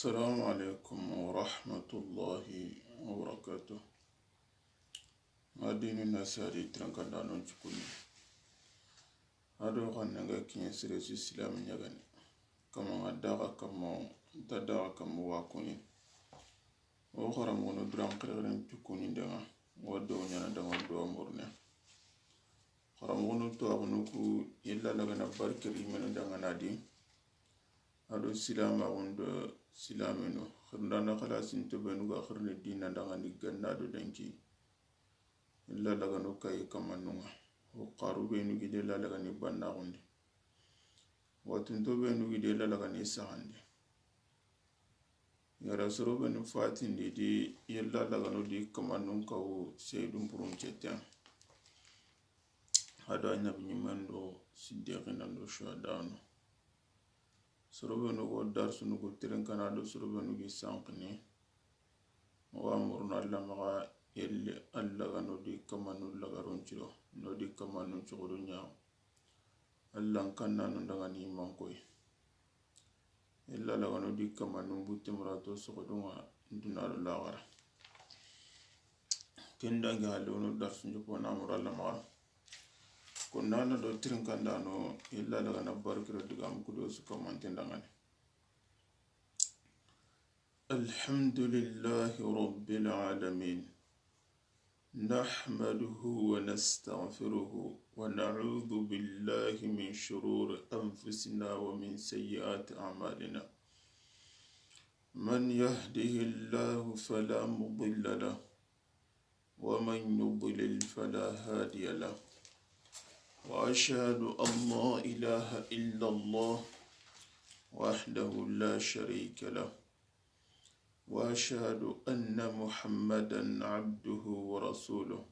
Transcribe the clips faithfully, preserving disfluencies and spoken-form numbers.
Assalamu alaikum wa rahmatullahi wa barakatuh. Madinu nasari tirankanda non cikuni. Ado xanne nga kiɲe sere su silami ɲagani. Kama nga daga kama, nta daga kama wa kuni. O xaramoxono duran xerexeren cukuɲindenga, wa do ɲana danga do murne. Xaramoxono to axunu ku illa lagana barkeri menu dangana di. Ado silamaxun do silamenu xirindana xalasinto benu ga xirini dina dangani ganna do denki. Illa lagano kayi kamanunga. O xaru benu gide illa lagani bannaxundi. Watunto benu gide illa lagani saxandi. Yara soro benu fatindi di yella lagano di kamanun kawu seydun purun cetten. Ado annabi ɲimmen do siddiqina do shuhadanu. Soro benu go darsunu go tirinkana do soro benu gi sankini. Wa muruna Allah maxa yelle Allah gano di kamanun lagaron ciro no di kamanun cuxudu ɲa. Allah n kanna no daga ni mankoy. Illa lagano di kama numbu timrato soxodunga duna do laxara. Ken dangi halle wono darsu njopo na mura lamaxa. Konnana do tirinkandano illa lagana barkiro digamu kudo su kamante dangani. الحمد لله رب العالمين. نحمده ونستغفره ونعوذ بالله من شرور أنفسنا ومن سيئات أعمالنا. من يهده الله فلا مضل له ومن يضلل فلا هادي له. وأشهد أن لا إله إلا الله وحده لا شريك له. وأشهد أن محمدا عبده ورسوله.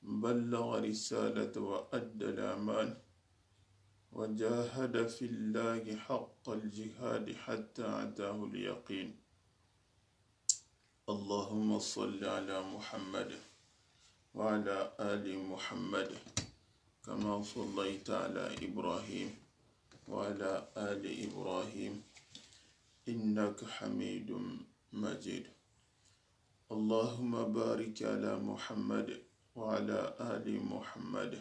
بلغ رسالة وأدى الأمان وجاهد في الله حق الجهاد حتى أتاه اليقين. اللهم صل على محمد وعلى آل محمد كما صليت على إبراهيم وعلى آل إبراهيم إنك حميد مجيد. اللهم بارك على محمد وعلى آل محمد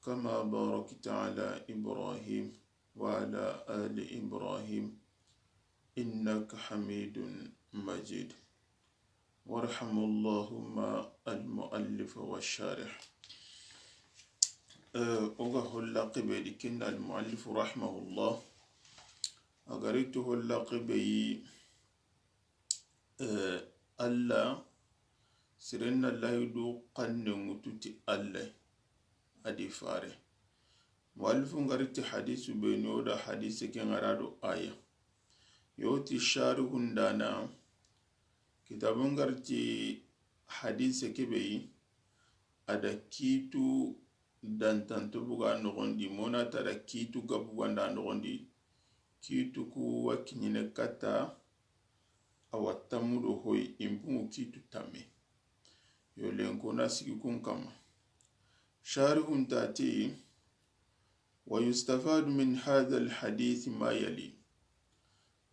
كما باركت على إبراهيم وعلى آل إبراهيم إنك حميد مجيد. وارحم اللهم المؤلف والشارح. Eh, o ga holla qibedi kinna al muallif rahimahullah. A gari to holla qibeyi, eh, Allah, sirenna lahidu xanne ŋututi Allah, adi fare. Muallifu ngariti hadisu beni o da hadise ke ngara do aya. Yoti sharihun dana, kitabun ngariti hadise kebeyi, a da kitu dantanto buga noxondi, mona ta da kitu ga buganda noxondi, kitu ku wa kiɲene katta, a wa tammu do hoyi, impungu kitu tamme. Yo lenko na sigi kun kamma. Sharihun tati, wa yustafadu min hadha al hadith ma yali.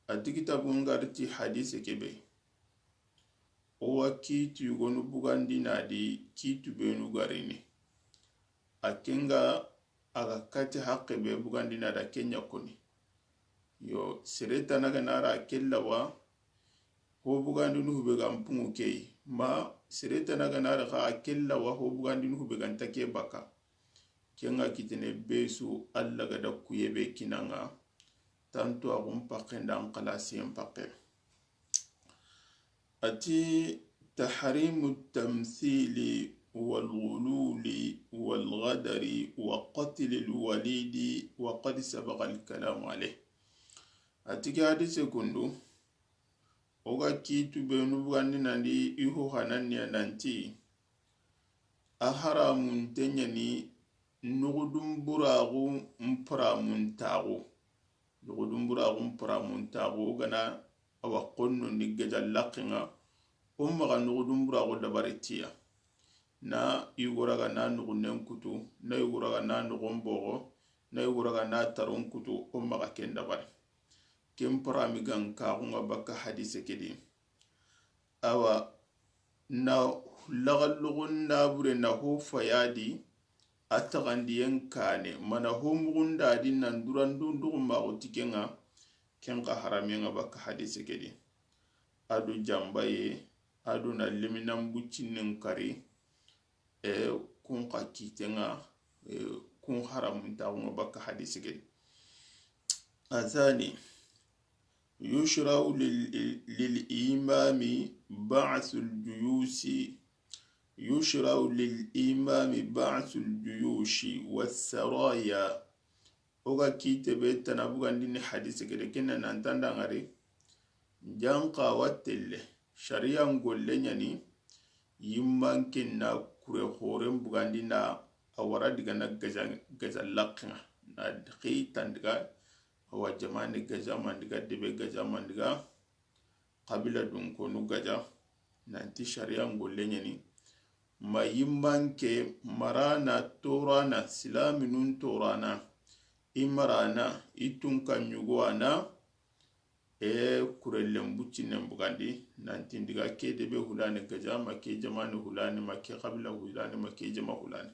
A ti kitabun ngariti hadise kebe. O wa kiitu yogonu bugandi na di kiitu benu garini. A kenga a ga kati haqqe be bugandi na da kenya koni. Yo, sere tana ga na ra kella wa ho bugandi nuhu be ga mpungu kei. Ma sere tana ga na ra xa a kella wa ho bugandi nuhu be ga nta ke baka. Kenga kitene besu Allah ga da kuye be kinanga. Tantu axun paqqe nda an xalasiyen paqqe. A ti, تحريم التمثيل والغلول والغدر وقتل الوليد وقد سبق الكلام عليه. A ti ke hadise kundu, o ga kiitu benu bugandi nandi i ho hananniya nanti, a haramunte ɲani nuxudun buraxu mparamuntaxu. Nuxudun buraxu mparamuntaxu, o gana a wa xonno ni geja laxenga, o maxa nuxudun buraxu dabari tiya. Na yugo raga na nuxunnen kutu, na yugo raga na noxon boxo, na yugo raga na taron kutu, o maxa ken dabari. Ken parami gan kaxunga bakka hadise ke di. Awa, na laxalluxun nabure na ho fayadi, a taxandiyen kane, mana ho muxundadi nan durandun duxumaxu ti kenga, ken xa haraminga bakka hadise ke di. Ado jambaye, ado na liminan buccinin kari, e, kun xa kitenga, e, kun haramuntaxunga bakka hadise ke di. Athani, يشرع لل-، للإمام بعث الجيوش، يشرع للإمام بعث الجيوش والسرايا. O ga kite be tana bugandini hadise gede kenna nan tandangari. Janka wa telle. Shariyan golle ɲani. Yimmanken na kure horen bugandina a wara diga na gaja, gaja lakkinga. Na xi tandiga awa jamani gaja mandiga, debe gaja mandiga, kabila dunkonu gaja, nanti shariya ngolle ɲani. Ma yimmanke marana torana, silaminun torana, i marana, i tunka ɲugoana, e kurellen buccinen bugandi, nanti ndiga ke debe hulani gaja, ma ke jamani hulani, ma ke kabila hulani, ma ke jama hulani.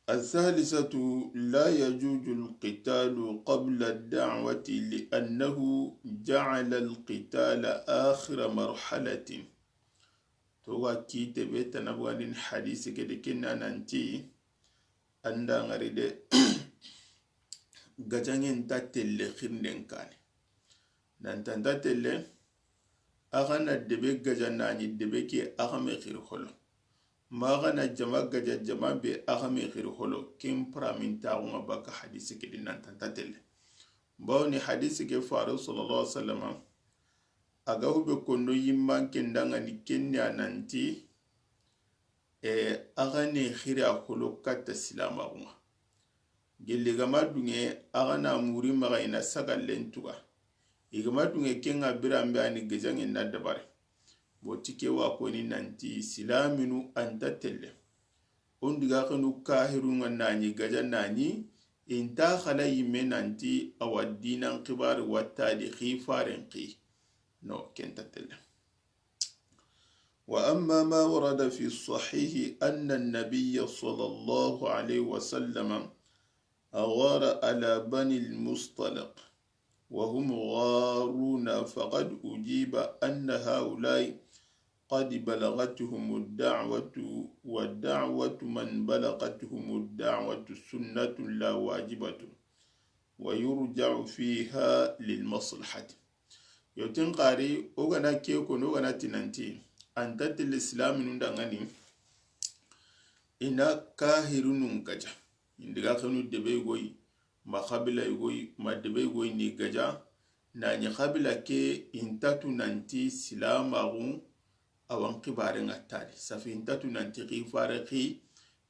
الثالثة، لا يجوز القتال قبل الدعوة لأنه جعل القتال آخر مرحلة. Toga kite be tana bugandini hadise gede kenna nanti anda ngari de gajangen ta telle xirnden kane. Nan tanta telle, a gana debe gaja nani debe ke a ga me xiri holo. Ma a gana jama gaja jama be a ga me xiri holo. Ken paramintaxunga baka hadise ke di nan tanta telle. Bawni hadise ke faro sallallahu alaihi wasallam a ga hube kondo yimman ken dangani kenya nanti, e, a ga ne xiri a holo katta silamaxunga. Gelli gama dunge a ga na muri maxa i na sagallen tuga. I gama dunge kenga biranbe ani gejange na dabari. Boti ke wa koni nanti silaminu anta telle. On diga xenu kahirunga nani gaja nani, inta xala yimme nanti awa dinan xibari watta di xifaren xi. No, kenta telle. وأما ما ورد في الصحيح أن النبي صلى الله عليه وسلم أغار على بني المصطلق وهم غارون، فقد أجيب أن هؤلاء قد بلغتهم الدعوة، ودعوة من بلغتهم الدعوة سنة لا واجبة، ويرجع فيها للمصلحة. Yo, tin xari, o gana ke kono, o gana tinanti, anta telle silaminu dangani, i na kahirunun gaja. Indiga xenu debe goyi, ma xabila goyi, ma debe goyi ni gaja, nani xabila ke intatu nanti silamaxu awan xibaren ŋa tadi. Safi intatu nanti xifare xi,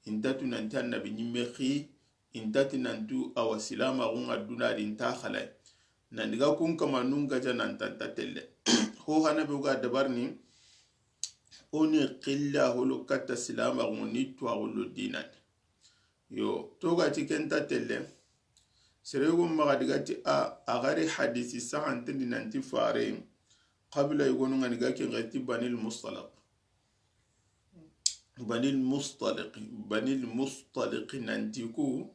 intatu nanti annabi ɲimme xi, intati nantu awa silamaxun ŋa dunadi inta xalay. Nandiga kun kama nun gaja nan tanta telle. Ho hana be ga dabarni, o ni xilla holo katta silamaxun ni tuwaxullo dinani. Yo, togati kenta telle. Sere yogo maxa digati a, a gari hadisi saxantendi nanti fare, xabila yogonu ŋa ni ga ken xeti Banil Mustaliq. Banil Mustaliq, Banil Mustaliq nanti ku,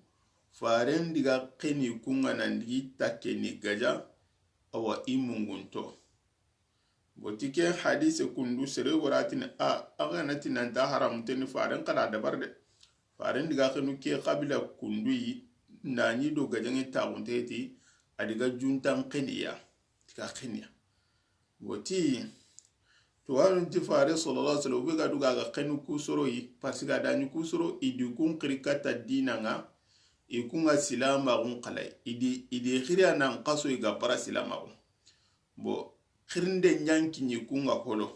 faren diga xeni kunga nandigi takke ni gaja, awa i mungunto. Boti ke hadise kundu sere waratini a, a ganati nanta haramu teni faren xada dabar de. Faren diga xenu ke xabila kundu yi, nani do gajange taxunteti, a diga juntan xeniya, diga xeniya. Woti, to wanu ti fare sallallahu alaihi wasallam, o be ga duga ga xenu kusoro yi, parce que a dani kusoro, i di kun xiri katta dina ŋa, i kun ŋa silamaxun xalay, i di, i di xiri a nan xaso i ga bara silamaxun. Bo, xirinde ɲanki ɲi kun ŋa holo,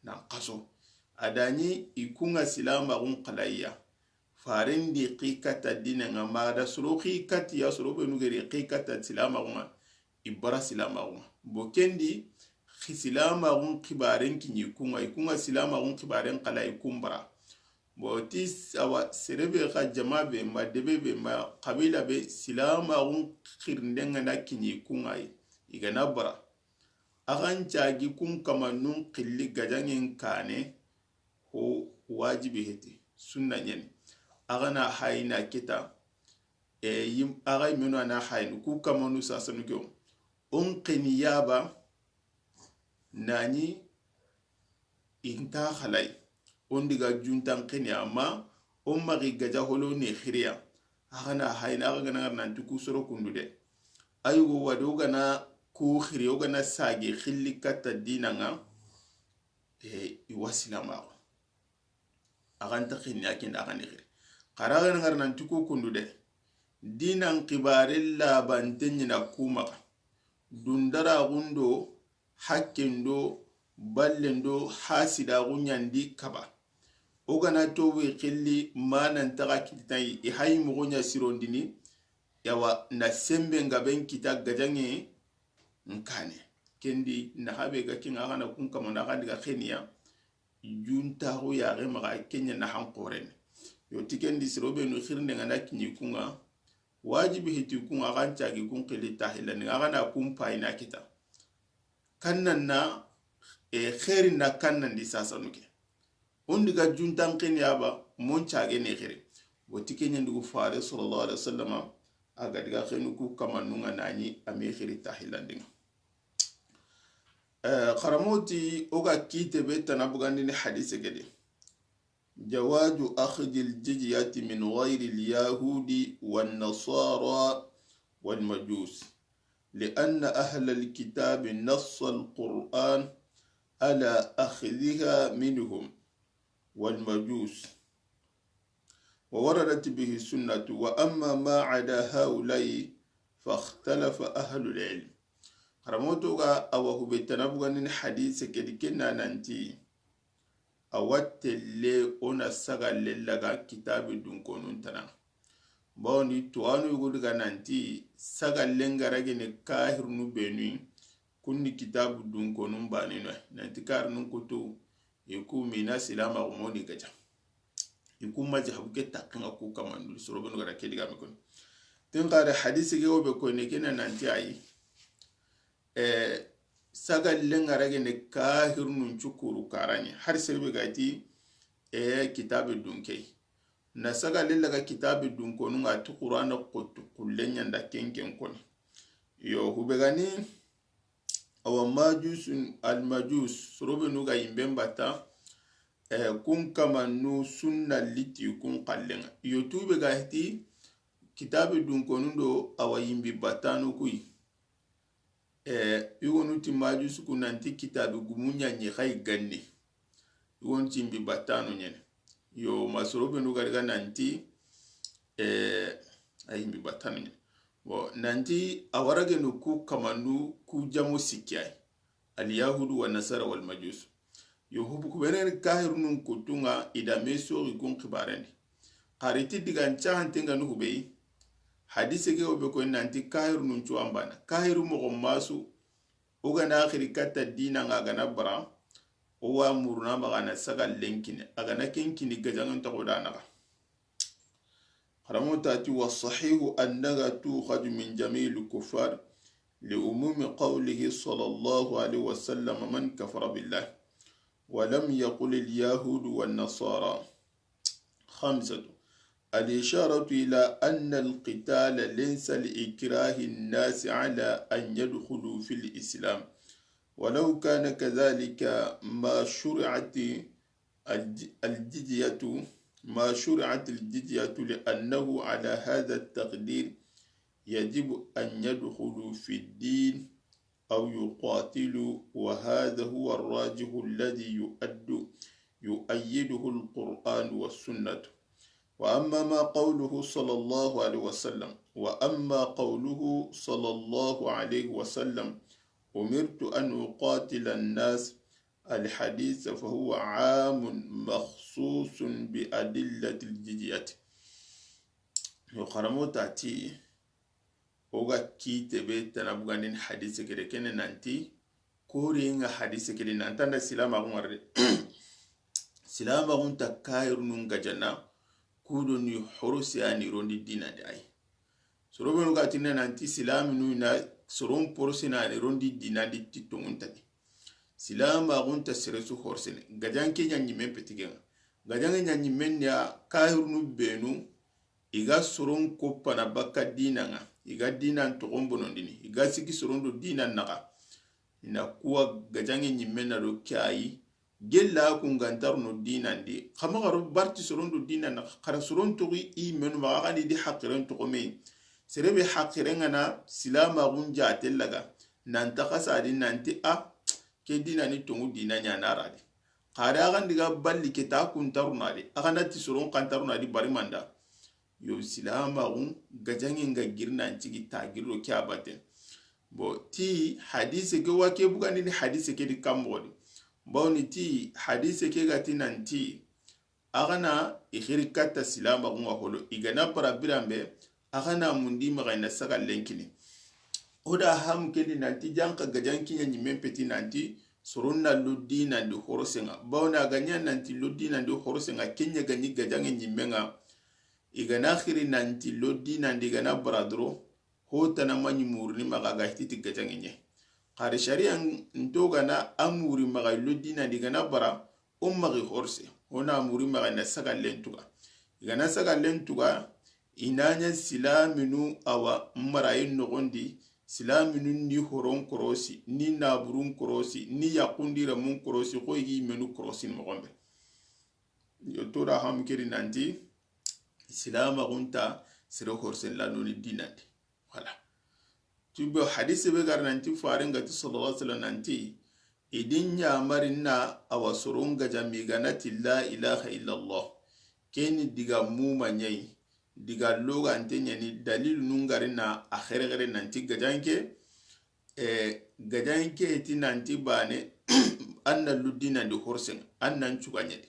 nan xaso. A dani i kun ŋa silamaxun xalayya. Faren di xi katta dina ŋa, ma da soro xi katti ya soro be nugeri xi katta silamaxun ŋa. I bara silamaxun ŋa. Bo kendi, xi silamaxun xibaren kiɲi kun ŋa, i kun ŋa silamaxun xibaren xala i kun bara. Bon, ti s-, awa, sere be xa jama be, ma debe be, ma xabila be, silaamaxun xirinden ga na kiɲi kun ŋa yi, i ga na bara. A xa n caagi kun kamanun xilli gajaŋen kaane, ho wajibi heti, sunna ɲeni. A xa na hayina kita, e, yim-, a xa yimenu a na hayini, ku kamanu sasanu ke wo. O n xeni yaba, nani i nta xalay. O n diga juntan xeni, amma o n maxi gaja holo ne xiriya. A xa na hayini, a xa ga na ŋari nanti ku soro kundu de. Ayi go wadi, o ga na ku xiri, o ga na sage xilli katta diina ŋa, e, i wa silaamaxu. A xa nta xinni a ken da, a xa ni xiri. Xa ra ga na ŋari nanti ku kundu de. Diinan xibaare labante ɲi na ku maxa. Dundaraxun do, hakken do, ballen do, hasidaxu ɲa n di kaba. O ga na towi xilli, ma nan taxa kititayi, i hayi moxo ɲa sirondini, yawa, na sembe nga ben kita gajaŋe n kaane. Ken di, na habe ga ken ŋa, a xa na kun kamana, a xa n diga xeniya. Juntaxu yaxe maxa, ken ɲa na han xoren. Yo, ti ken di, soro be nu xirinde nga na kiɲi kun ŋa, wajibi heti kun ŋa, a xa n caagi kun xilli tahilla ni, a xa na kun payina kita. Kannan na, e, xeerin na kannan di sasanu ke. O n diga juntan xeni yaba, mo n caage ne xiri. Wo ti ken ɲa n dugu Faare sallallahu alaihi wasallama, a ga diga xenu ku kamanu ŋa nani, a me xiri tahillandi ŋa. Eh, xaramoti o ga kite be tana bugandini hadise gede. جواز أخذ الجزية من غير اليهود والنصارى والمجوس، لأن أهل الكتاب نص القرآن على أخذها منهم والمجوس، ووردت به السنة، وأما ما عدا هؤلاء فاختلف أهل العلم. Xaramoto ga awa hube tana bugandini hadise kedi kenna nanti, a wa telle o na sagalle laga kitabe dunkonun tana. Bawoni tuwanu yugo diga nanti sagalle nga ragene kahirnu benu, kunni kitabu dunkonun banino. Nanti kahirnun kutu, i ku mina silama xumoni gaja. I ku majahabu ke takkinga ku kamanduli, soro benu gara ke diga me koni. Tin xare hadisi ke o be koyne kena nanti ayi. Eh, sagalle nga ragene kahirnun cukuru karani. Har serbe gati, eh, kitabe dunke. Na sagalle laga kitabe dunkonu nga ti Qur'ana kotu kullen ɲanda kenken koni. Yo, hube gani, awa majusun, almajus, soro benu ga yimben batta, eh, kun kamanu sunna liti kun kallenga. Yo, tube ga hiti, kitabe dunkonun do awa yimbi battanu kuyi. Eh, yugonu ti majusu ku nanti kitabe gumu ɲaɲi xayi ganni. Yugonu ti yimbi battanu ɲene. Yo, masoro benu gariga nanti, eh, a yimbi battanu ɲene. Bon, nanti a waragenu ku kamandu ku jamo sikki ay. Alyahudu wa nasara wal majus. Yo, hubu kubenen kahirnun kutunga i da me soxi kun xibarendi. Xari ti digan caxantenga nu hubey. Hadise ke o be koy nanti kahirnun cuwambana. Kahiru moxo masu. O ga na xiri katta dina nga ga na bara. O wa muruna maxa na sagallen kini. A ga na ken kini gajangen toxo da naxa. Xaramotati, والصحيح أنها تؤخذ من جميع الكفار لعموم قوله صلى الله عليه وسلم: من كفر بالله، ولم يقل اليهود والنصارى. خمسة، الإشارة إلى أن القتال ليس لإكراه الناس على أن يدخلوا في الإسلام، ولو كان كذلك ما شرعت الج-، الجزية، ما شرعت الجزية، لأنه على هذا التقدير يجب أن يدخلوا في الدين أو يقاتلوا، وهذا هو الراجح الذي يؤد-، يؤيده القرآن والسنة. وأما ما قوله صلى الله عليه وسلم، وأما قوله صلى الله عليه وسلم: أمرت أن أقاتل الناس، الحديث، فهو عام مخصوص بأدلة الجزية. Yo, xaramotati, o ga kite be tana bugandini hadise kede kene nanti, kori nga hadise kede nantanda silama xungare de. Silaamaxun nta kaahirunun gajana, kudo ni horose a ni rondi diinan di, ayi. Soro benu ga ti nanti silaaminu na soron porose na ni rondi diinan di ti tonŋun ta di. Silaamaxun nta sere su horsene. Gajanke ɲa ɲimen petigenŋa. Gajanŋe ɲa ɲimen ya kaahirunu benu, i ga soron koppana bakka diinan ŋa, i ga diinan toxon bonondini, i ga sigi soron do diinan naxa. I na kuwa gajanŋe ɲimen na do ke ayi, gella ku ga nta ro no diinan di, xa maxa ro barti soron do diinan naxa, xa ra soron toxi i menu maxa, xa ni di haqiren toxo me. Sere be haqiren ŋa na silaamaxun jaate laga, nan ta xasa di nanti a, ke diinan ni tonŋu diina ɲa na ra di. Xa da xa ndi ga balli ke ta ku nta ro na di, a xa na ti soron xa nta ro na di bari manda. Yo silaamaxun gajanŋe ŋa giri nan cigi ta giri ro ke a batten. Bon, ti hadise ke wa ke bugandini hadise ke di kan moxo di. Bawni ti hadise ke ga ti nanti, a xa na i xiri katta silaamaxun ŋa holo, i ga na bara biran be, a xa na mundi maxa i na sagallen kini. O da hamu ke di nanti janka gajanke ɲa ɲimen peti nanti soron na lo diinan di horose ŋa. Bawni a ga ɲa nanti lo diinan di horose ŋa, ke ɲa ga ni gajanŋe ɲimen ŋa. I ga na xiri nanti lo diinan di, i ga na bara doro, ho tana ma ɲi murini maxa ga hiti ti gajanŋe ɲa. Xa ri sariya nto ga na a muri maxa lo diinan di, i ga na bara, o maxi horse, o na muri maxa i na sagallen tuga. I ga na sagallen tuga, i na ɲa silaaminu a wa marayi noxon di, silaaminu ni horon korosi, ni naaburun korosi, ni yaxundi remun korosi, xo i gi menu korosi moxon be. Yo to da hamu ke di nanti silaamaxun nta sere horsen la no ni diinan di. Voilà. Tubo hadise be gar nanti faren ga ti sallallahu alaihi wasallam nanti, i di ɲamari na a wa soron gaja mi ga na ti la ilaha illallah. Ke ni diga muma ɲa yi, diga logante ɲa ni, dalilunun gari na a xerexere nanti gajanke, e, gajanke ti nanti bane, an na lu diinan di horsen, an nan cuga ɲa di.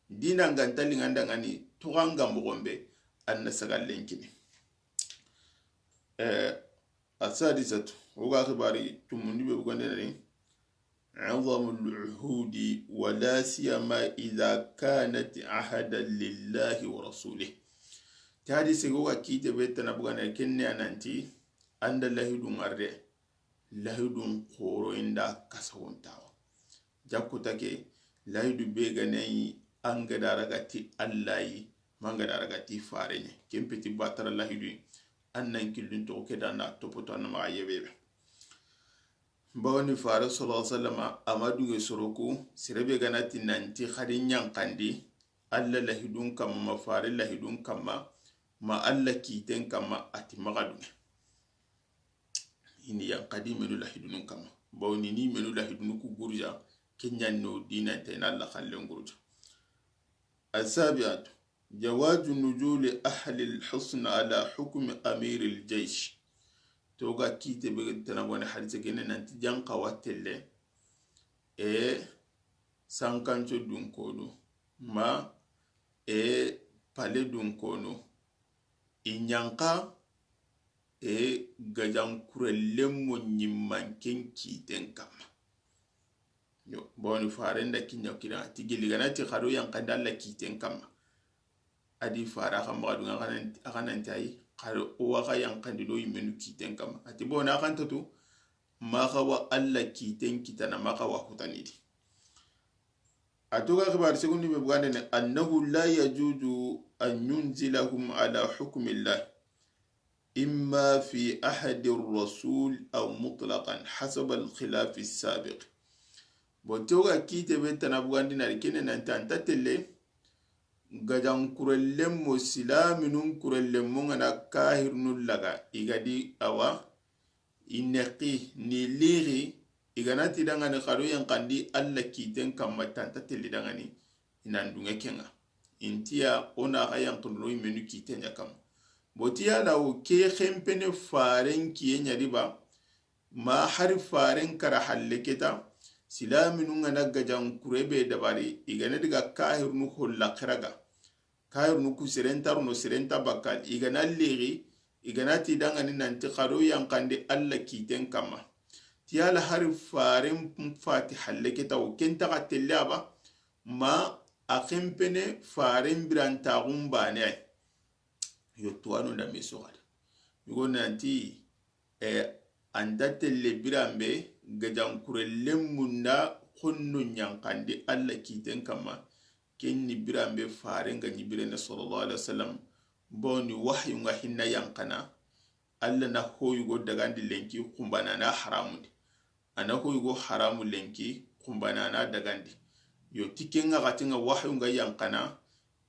Diinan ga nta liŋa nda ŋa ni, toxan ga moxon be, an na sagallen kini. E, asadisatu, o ga xibari tumundi be bugande na ni, عظم العهود ولا سيما إذا كانت عهدا لله ورسوله. Ti hadise ke o ga kite be tana bugana kenne a nanti, an da lahidun ŋarde, lahidun xoro inda kasawontawa. Jakkuta ke, lahidu be ga na yi, an ga da raga ti Alla yi, ma an ga da raga ti fare ɲa. Ken peti batara lahidu yi, an nan killun toxo ke da na topoto an na maxa yebebe. Bawoni fare sallallahu alaihi wasallam a ma duŋe soro ku, sere be ga na ti nanti xadi ɲanqandi, Alla lahidun kamma, ma fare lahidun kamma, ma Alla kiten kamma, a ti maxa duŋe. I ni yanqadi menu lahidunun kamma. Bawoni ni menu lahidunu ku gurja, ke ɲa no diinante na Alla xallen gurja. Asabiatu, جواز نزول أهل الحصن على حكم أمير الجيش. To ga kite be tana bone hadise kene nanti janka wa telle. E sankanco dun kono. Ma e pale dun kono. I ɲanka e gajankurellenmo ɲimmanken kiten kamma. Yo, bawoni faren da kiɲa kina, ti gilli ga na ti xado yanqandi Alla kiten kamma. A di fara xa maxa duŋa, a xa nanti ayi, xado o wa xa yanqandi do yimmenu kiten kamma. A ti bawoni a xa nta tu, maxa wa Alla kiten kitana, maxa wa hutanidi. A to ga xibari segundi be bugande ne, أنه لا يجوز أن ينزلهم على حكم الله. إما في عهد الرسول أو مطلقا حسب الخلاف السابق. Bon, to ga kite be tana bugandi na ri kene nanti an ta telle, gajankurellenmo, silaminun kurellenmo ŋa na kahirnu laga, i ga di awa, i nexi, ni lixi, i ga na ti dangani xado yanqandi Alla kiten kamma, ta an ta telli dangani, i nan duŋe ke ŋa. Intiya, o na xa yanqindino i menu kiten ɲa kamma. Botiya la o ke xenpene faren kiye ɲa di ba, ma hari faren kara halle keta, silaminun ŋa na gajankure be dabari, i ga na diga kahirnu holla xiraga. Kahirnu ku seren ta ro no, seren ta bakka, i ga na lixi, i ga na ti dangani nanti xado yanqandi Alla kiten kamma. Ti yala hari faren fati halle keta o ken ta xa telle a ba, ma a xenpene faren birantaxun bane ay. Yo, tuwanu da me soxade. Yugo nanti, e, anta telle biranbe gajankure lemmunda xonno ñanxandi Allah kiten kamma. Ken ni biranbe faren ga ñi birene sallallahu alaihi wasallam. Boni wahyu nga hinna yanxana. Allah na hoyugo dagandi lenki xunbana na haramundi. A na hoyugo haramu lenki xunbana na dagandi. Yo, ti ken ŋa xati ŋa wahyu nga yanxana,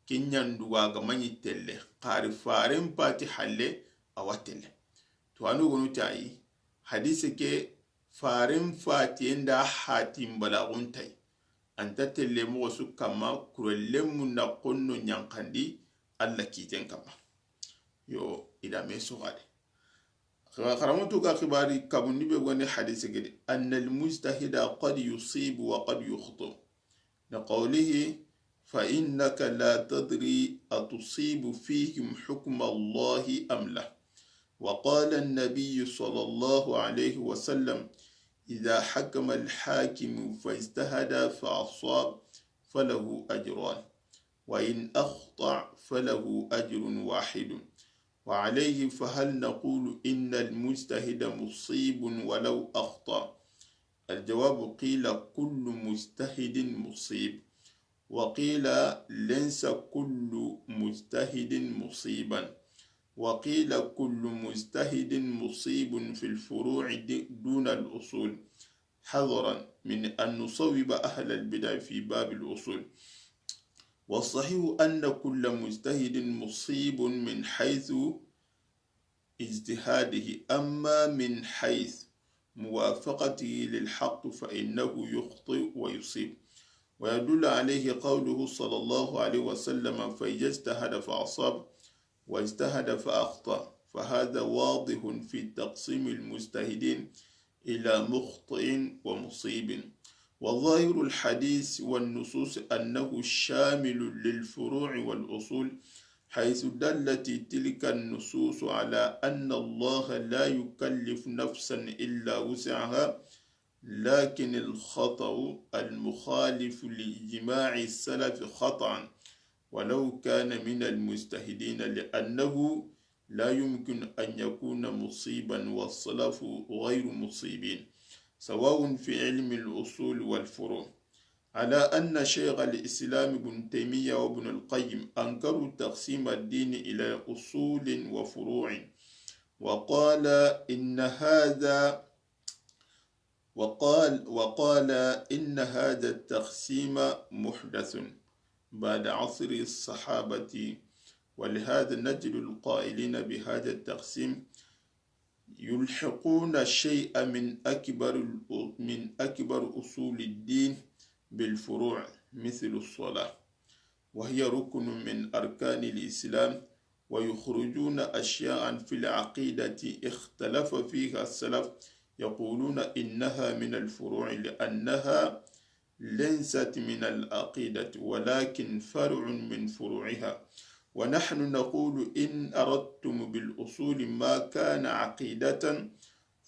ken ñanduga ga mañi telle, xari faren pati halle, a wa telle. To anu gonu tayi, hadise ke faren fatiyen da hati mbalaxun tayi. Anta telle moxo su kamma, kurellenmu na xonno ñanxandi Allah kiten kamma. Yo, i da me soxade. Xa-, xaramutu ga xibari kabundi be goni hadise gedi, anna almujtahida qad yusibu wa qad yukhti. لقوله: فإنك لا تدري أتصيب فيهم حكم الله أم لا. وقال النبي صلى الله عليه وسلم: إذا حكم الحاكم فاجتهد فأصاب فله أجران، وإن أخطأ فله أجر واحد. وعليه فهل نقول إن المجتهد مصيب ولو أخطأ؟ الجواب: قيل: كل مجتهد مصيب، وقيل: ليس كل مجتهد مصيبا، وقيل: كل مجتهد مصيب في الفروع د-، دون الأصول، حذرا من أن نصوب أهل البدع في باب الأصول. والصحيح أن كل مجتهد مصيب من حيث اجتهاده، أما من حيث موافقته للحق فإنه يخطئ ويصيب. ويدل عليه قوله صلى الله عليه وسلم: فإذا اجتهد فأصاب، واجتهد فأخطأ، فهذا واضح في تقسيم المجتهدين إلى مخطئ ومصيب. وظاهر الحديث والنصوص أنه شامل للفروع والأصول، حيث دلت تلك النصوص على أن الله لا يكلف نفسا إلا وسعها، لكن الخطأ المخالف لإجماع السلف خطأ ولو كان من المجتهدين، لأنه لا يمكن أن يكون مصيبا والسلف غير مصيبين، سواء في علم الأصول والفروع. على أن شيخ الإسلام ابن تيمية وابن القيم أنكروا تقسيم الدين إلى أصول وفروع، وقال إن هذا وقال، وقال إن هذا التقسيم محدث بعد عصر الصحابة، ولهذا نجد القائلين بهذا التقسيم يلحقون شيئا من أكبر الأ-، من أكبر أصول الدين بالفروع، مثل الصلاة، وهي ركن من أركان الإسلام، ويخرجون أشياء في العقيدة اختلف فيها السلف، يقولون إنها من الفروع لأنها ليست من العقيدة ولكن فرع من فروعها. ونحن نقول: إن أردتم بالأصول ما كان عقيدة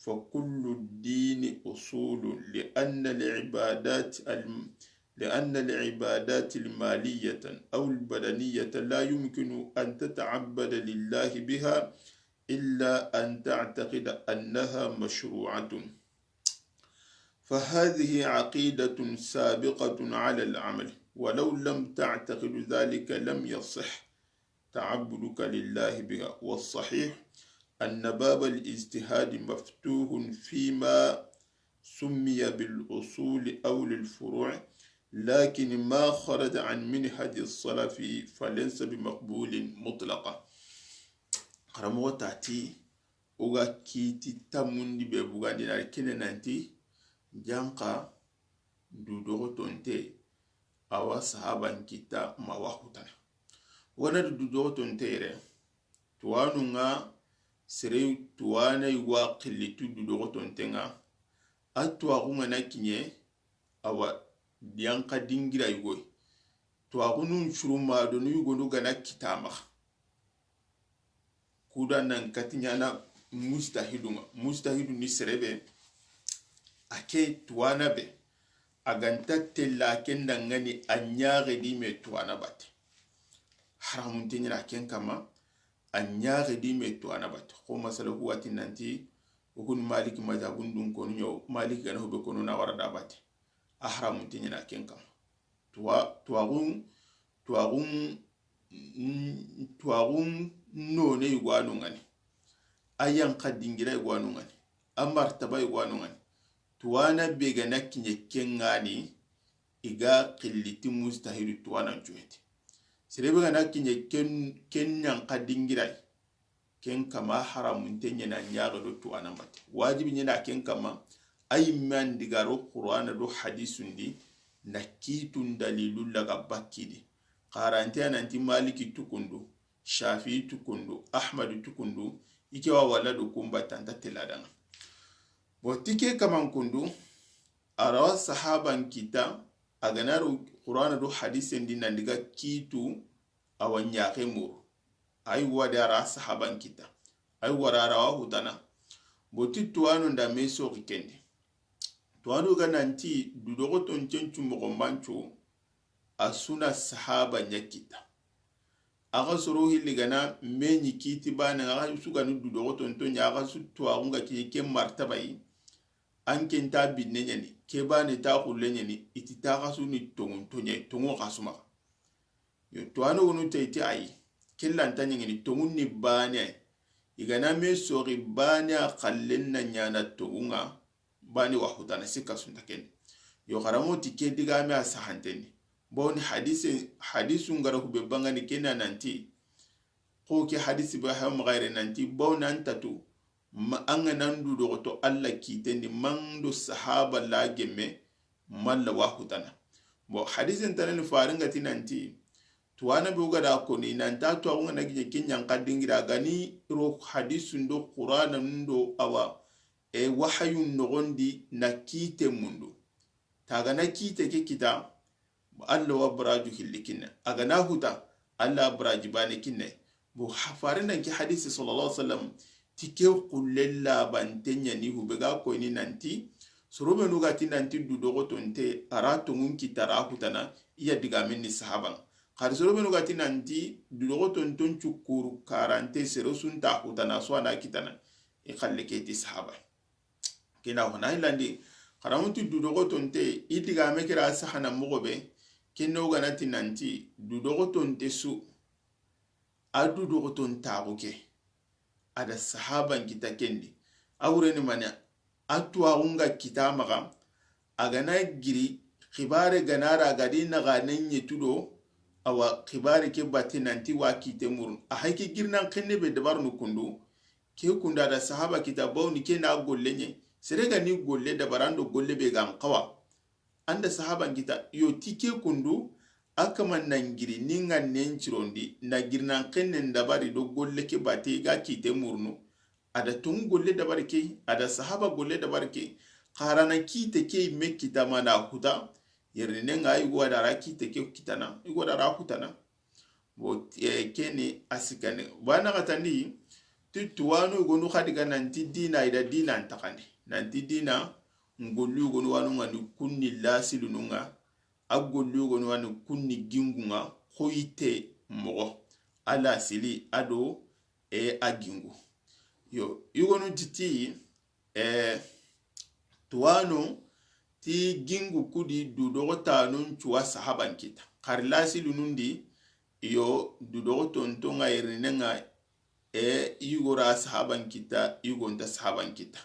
فكل الدين أصول، لأن العبادات الم-، لأن العبادات المالية أو البدنية لا يمكن أن تتعبد لله بها إلا أن تعتقد أنها مشروعة، فهذه عقيدة سابقة على العمل، ولو لم تعتقد ذلك لم يصح تعبدك لله بها. والصحيح أن باب الاجتهاد مفتوح فيما سمي بالأصول أو للفروع، لكن ما خرج عن منهج السلف فليس بمقبول مطلقا. Xaramoxo tati, o ga kiti tamundi be bugandi na kene nanti, janka du doxotonte, awa sahaban kita ma waxutana. Wana du doxotonte yere, tuwanu nga sere tuwana yugo a xillitu du doxotonte nga, a tuwaxu nga na kiñe, awa diyanka dingira yugoy. Tuwaxunun curuma do nu yugonu gana kitamaxa. Kuda nan katiñana mujtahidunga. Mujtahidu ni serebe, a ke tuwana be, a ga nta tella ken da ŋa ni a ɲaxe di me tuwana batte. Haramunte ɲa na ken kama, a ɲaxe di me tuwana batte. Xo masala ku wa ti nanti, o ku ni Maliki mazhabun dun konu ɲa, Maliki ga na hube konu na wara da batte. A haramunte ɲa na ken kama. Tuwa, tuwaxun, tuwaxun, tuwaxun none yuganu ŋa ni. A yanqa dingira yuganu ŋa ni. A martaba yuganu ŋa ni. Tuwana be ga na kiɲe ken ŋa ni, i ga xilli ti mustahidu tuwanan cuheti. Sere be ga na kiɲe ken, ken yanqa dingira yi. Ken kama haramunte ɲa na ɲaxe do tuwana batte. Wajibi ɲa na ken kama, a yimme an diga ro Qur'ana do hadisun di, na kitun dalilu laga bakki di. Xarante a nanti Maliki tukundu, Shafi'i tukundu, Ahmadu tukundu, i ke wa wala do kun batte a nta tella da ŋa. Bo ti ke kaman kundu, a ra wa sahaban kita, a ga na ro Qur'ana do hadisen di nan diga kitu, a wa ɲaxe muru. Ay wa da ra sahaban kita. Ay wa ra ra wa hutana. Bo ti tuwano nda me soxi ken di. Tuwano ga nanti dudoxoton cencu moxo mancu, a su na sahaba ɲa kita. A ga soro hilli ga na me ɲi kiti bane, a ga su ga ni dudoxoton to ɲa, a ga su tuwaxun ga kiɲe ke martaba yi. An ke nta binne ɲa ni, ke bane ta xulle ɲa ni, i ti ta xa su ni tonŋun to ɲa, tonŋu xa su maxa. Yo, tuwano wonu te i ti ayi. Kella nta ɲa ŋa ni tonŋun ni bane. I ga na me soxi bane a xallen na ɲa na tonŋun ŋa, bane wa hutana sikka su nta ken di. Yo, xaramo ti ke digame a sahanten di. Bawo ni hadise, hadisun ga ra hube bangani ken na nanti. Xo ke hadisi ba ha maxa yere nanti, bawo nan tatu, ma an ga nan dudoxoto Alla kiten di, man do sahaba la gemme, malla wa hutana. Bo, hadisen tanani farin ga ti nanti, tuwana be ga da koni, nan ta tuwaxun ga na kiɲe ken yanqa dingira ga ni ro hadisun do Qur'ana nun do a wa, e, wahayun noxon di na kite mundu. Ta ga na kite ke kita, Alla wa baraju hilli kinne. A ga na huta, Alla baraji bane kinne. Bo ha-, fare nan ke hadisi sallallahu alaihi wasallam, ti ke xulle labante ɲa ni hube ga koyni nanti, soro benu ga ti nanti dudoxotonte, a ra tonŋun kita ra hutana, i ya digamen ni sahaban. Xari soro benu ga ti nanti dudoxotonton cukkuru karante sere su nta hutana, so a na kitana, i xalle ke ti sahaba. Kena hona hilandi, xaramuti dudoxotonte, i digame kira sahana moxo be, kenne o ga na ti nanti dudoxotonte su, a dudoxotontaxu ke, a da sahaban kita ken di. A wureni mani, a tuwaxun ga kita maxa, a ga na giri, xibare ga na ra ga di naxanen ɲetu do, awa xibare ke batte nanti wa kite murun. A hay ke girinan xenne be dabarunu kundu, ke kunda da sahaba kita, bawni ke na golle ɲe. Sere ga ni golle dabarando golle be gan xawa. An da sahaban kita, yo ti ke kundu, a kama nangiri ni ŋannen cirondi, na girinan xennen dabari do golle ke bate ga kite murunu. A da tonŋu golle dabari ke, a da sahaba golle dabari ke. Xarana kite ke me kita ma na huta, yerine ŋa yugo a da ra kite ke kitana, yugo a da ra hutana. Bo, eh, keni a sikane. Ba na gatandi, ti tuwanu gonu xadi ga nanti dina, i da dina ntaxandi. Nanti dina, ngollu gonu wanu ŋa ni kunni lasilunu ŋa, a gollu gonu wanu kunni gingu ŋa, xoyite moxo. A lasili, a do, e, a gingu. Yo, yugonu titi, eh, tuwano ti gingu kudi dudoxotanon cuwa sahaban kita. Xari lasilunun di, iyo, dudoxotonto ŋa yerine ŋa, e, yugora sahaban kita, yugonta sahaban kita.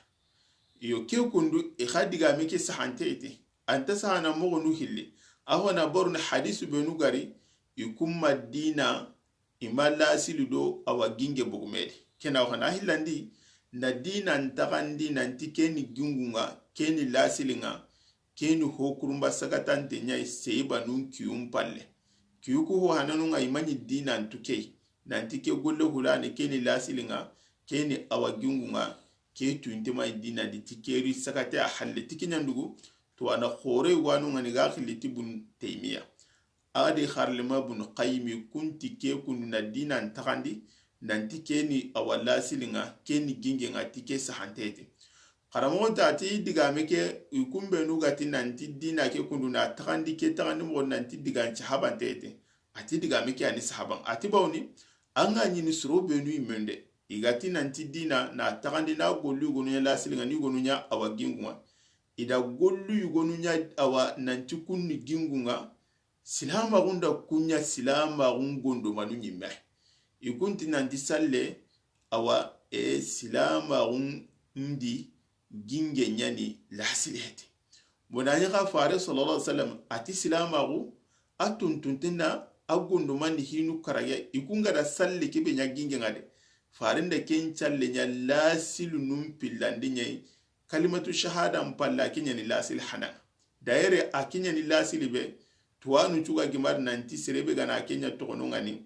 Iyo, ke kundu, i xa digame ke sahante ite. Anta sahana moxonu hilli. A hona baruni hadisu benu gari, i kumma dina, i ma lasili do awa ginge bogumedi. Kena waxana hillandi, na dina ntaxandi nanti keni gingunga, keni lasilinga, keni hokurumba sagatante ɲayi seyibanun kiyun palle. Kiyu ku ho hananunga i maɲi dina ntu kei. Nanti ke golle hulani keni lasilinga, keni awa gingunga, ke tunte maɲi dina di ti keri sagate a halle ti kiɲandugu, to ana xore wanunga ni ga xilli ti Bun Taymiya. A di harlima Bun Qayyimi kunti ke kundu na dina ntaxandi, nanti keni awa lasilinga, keni gingenga ti ke sahantete. Xaramoxo ta ti digame ke, i kunbenu ga ti nanti dina ke kundu na taxandi, ke taxandi moxo nanti digan sahabante te. A ti digame ke a ni sahaban. A ti bawni, an ga ɲini soro benu yimme nde. I ga ti nanti dina na taxandi na gollu yogonu ɲa lasili ŋa ni yogonu ɲa awa gingu ŋa. I da gollu yogonu ɲa awa nanti kunni gingu ŋa. Silamaxun da kuɲa silamaxun gondomanu ɲimme. I kunti nanti salle awa e silamaxun ndi ginge ɲani lasili heti. Bonani xa fare sallallahu alaihi wasallam a ti silamaxu a tuntunte na a gondomani hinu karage i kun ga da salle ke be ɲa ginge ŋa de. Fare nda ken salle ɲa lasilu nun pillandi ɲayi. Kalimatu shahada n palla ke ɲani lasili hana. Dayere a ke ɲani lasili be tuwanu cuga gimar nanti serebe gana ke ɲa toxono ŋani.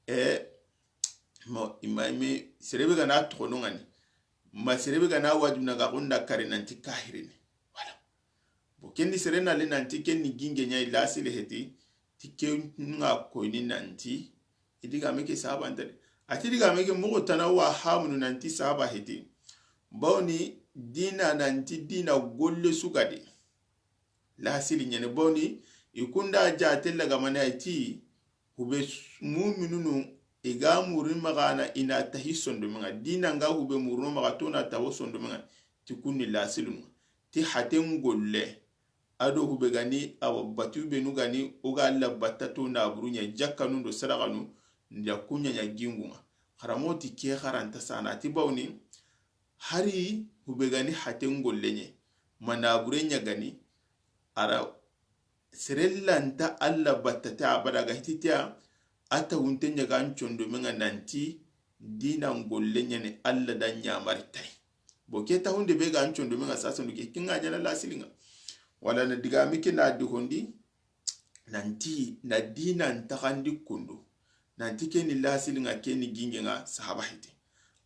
E mo imami serebe gana toxono ŋani. Ma serebe gana wajuna ga xunda kare nanti kahirini. Wala. Bo kendi sere na le nanti kenni ginge ɲayi lasili heti. Ti ke ŋa koyni nanti i digame ke sahabante de. A ti digame ke moxo tana wa hamunu nanti sahaba heti. Bawni dina nanti dina golle sugadi. Lasili ɲene bawni i kunda jate lagamane a ti hube muminunu i ga muri maxana i na tahi sondomenga dina nga hube muruno maxa to na taho sondomenga ti kunni lasilunga ti haten golle. Ado hube gani awa batu benu gani o ga Allah batta to na burunya jakkanun do sadaqanu nda kunya ɲa gingunga. Xaramo ti ke xaranta sana ti bawni hari hube gani haten golle ɲe ma na bure ɲa gani ara serellanta Allah batta ta abada ga hititiya a ta hunte ɲa ga n condomenga nanti dina n golle ɲani Allah da ɲamari tay. Bo ke ta hunde be ga n condomenga sasanu ke kinga ɲana lasilinga. Wala na digami ke na di hondi nanti na dina n taxandi kundu nanti ke ni lasilinga ke ni gingenga sahaba hite.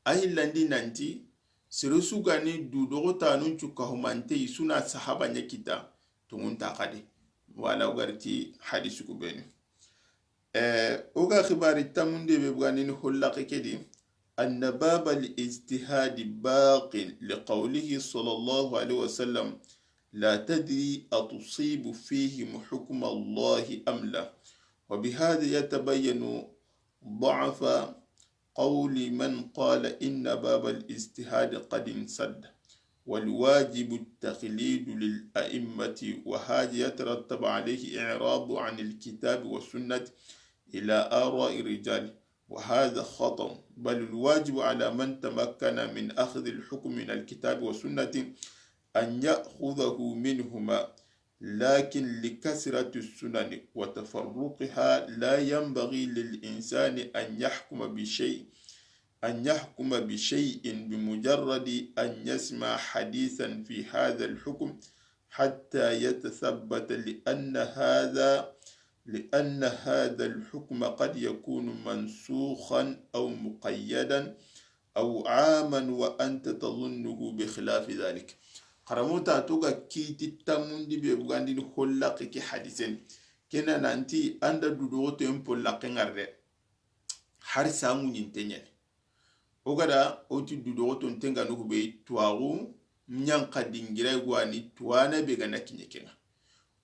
A hillandi nanti sere su gani du doxotanun cukka humante i suna sahaba ɲa kita tungunta xade. Wala o gariti hadisu ku beni. Eh, o ga xibari tamunde be bugandini hollaqe ke di. أن باب الاجتهاد باق لقوله صلى الله عليه وسلم: لا تدري أتصيب فيهم حكم الله أم لا. وبهذا يتبين ضعف قول من قال إن باب الاجتهاد قد انسد، والواجب التقليد للأئمة، وهذا يترتب عليه إعراض عن الكتاب والسنة إلى آراء الرجال، وهذا خطأ، بل الواجب على من تمكن من أخذ الحكم من الكتاب والسنة أن يأخذه منهما، لكن لكثرة السنن وتفرقها لا ينبغي للإنسان أن يحكم بشيء، أن يحكم بشيء بمجرد أن يسمع حديثا في هذا الحكم حتى يتثبت، لأن هذا، لأن هذا الحكم قد يكون منسوخا أو مقيدا أو عاما وأنت تظنه بخلاف ذلك. Xaramota to ga kiti tamundi be bugandini hollaqe ke hadisen. Kena nanti anda dudoxoto en pollaqe ngarde. Har sangu ɲinte ɲene. O gada o ti dudoxoto n tenganu hube tuwaxu ɲanka dingira gwani tuwana be gana kiɲe kenga.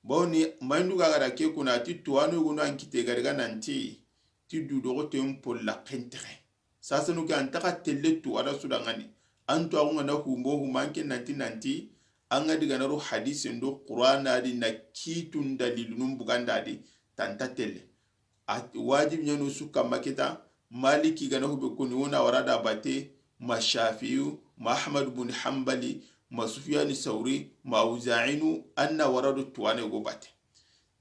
Bawni maindu ga gada ke kuna ti tuwanu gunu an kite gada ga nanti ti dudoxoto en pollaqen texe. Sasanu ke an taxa telle tu a da sudangani. An tuwaxu nga na humbo humanke nanti nanti an ga digana ro hadisen do qur'ana di na kitun dalilunun buganda di tanta telle. A wajibi ɲanu su kamma kita. Maliki gana hube koni wona wara da bate ma Shafiyu ma Ahmad bun Hanbali ma Sufyani Sauri ma Awza'inu anna wara do tuwane go bate.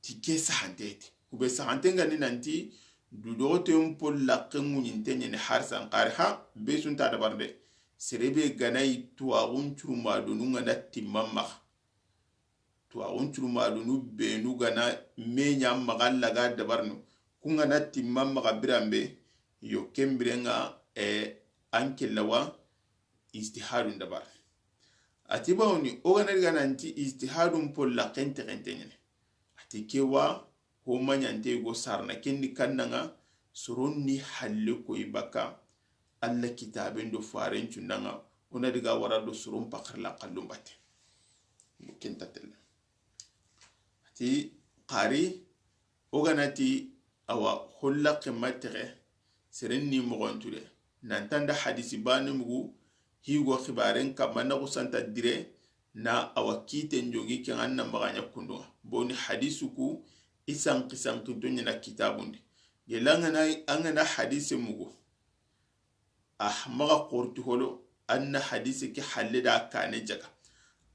Ti ke sahante ti hube sahante ngani nanti dudoxotoyen pollaqe ŋuɲinte ɲene har sanqari ha be sunta dabarde. Serebe ganayi tuwaxun curumadonu ngana timman maxa. Tuwaxun curumadonu benu gana meɲa maxa laga dabarnu ku ngana timman maxa biranbe. Yo ken birenga e an kellawa ijtihadun dabar. Ati bawni o gana diga nanti ijtihadun pollaqen texente ɲene. Ati kewa ho maɲante go sarna kendi kannanga soronni halle koyi bakka. Alla kitaben do faren cundanga O na diga wara do soron paxarla xallun batte. Ken ta telle. Ti xari, o ga na ti awa holla ke ma texe, seren ni moxontu de. Nan ta nda hadisi baane mugu, higo xibaren kamma na xusanta dire, na awa kiten jongi ken an na maxa ɲa kundunga. Boni hadisu ku, i sanki sankinto ɲana kitabundi. Gella an ga na, an ga na hadise mugu, a maxa xorti holo, an na hadise ke halle da kane jaga.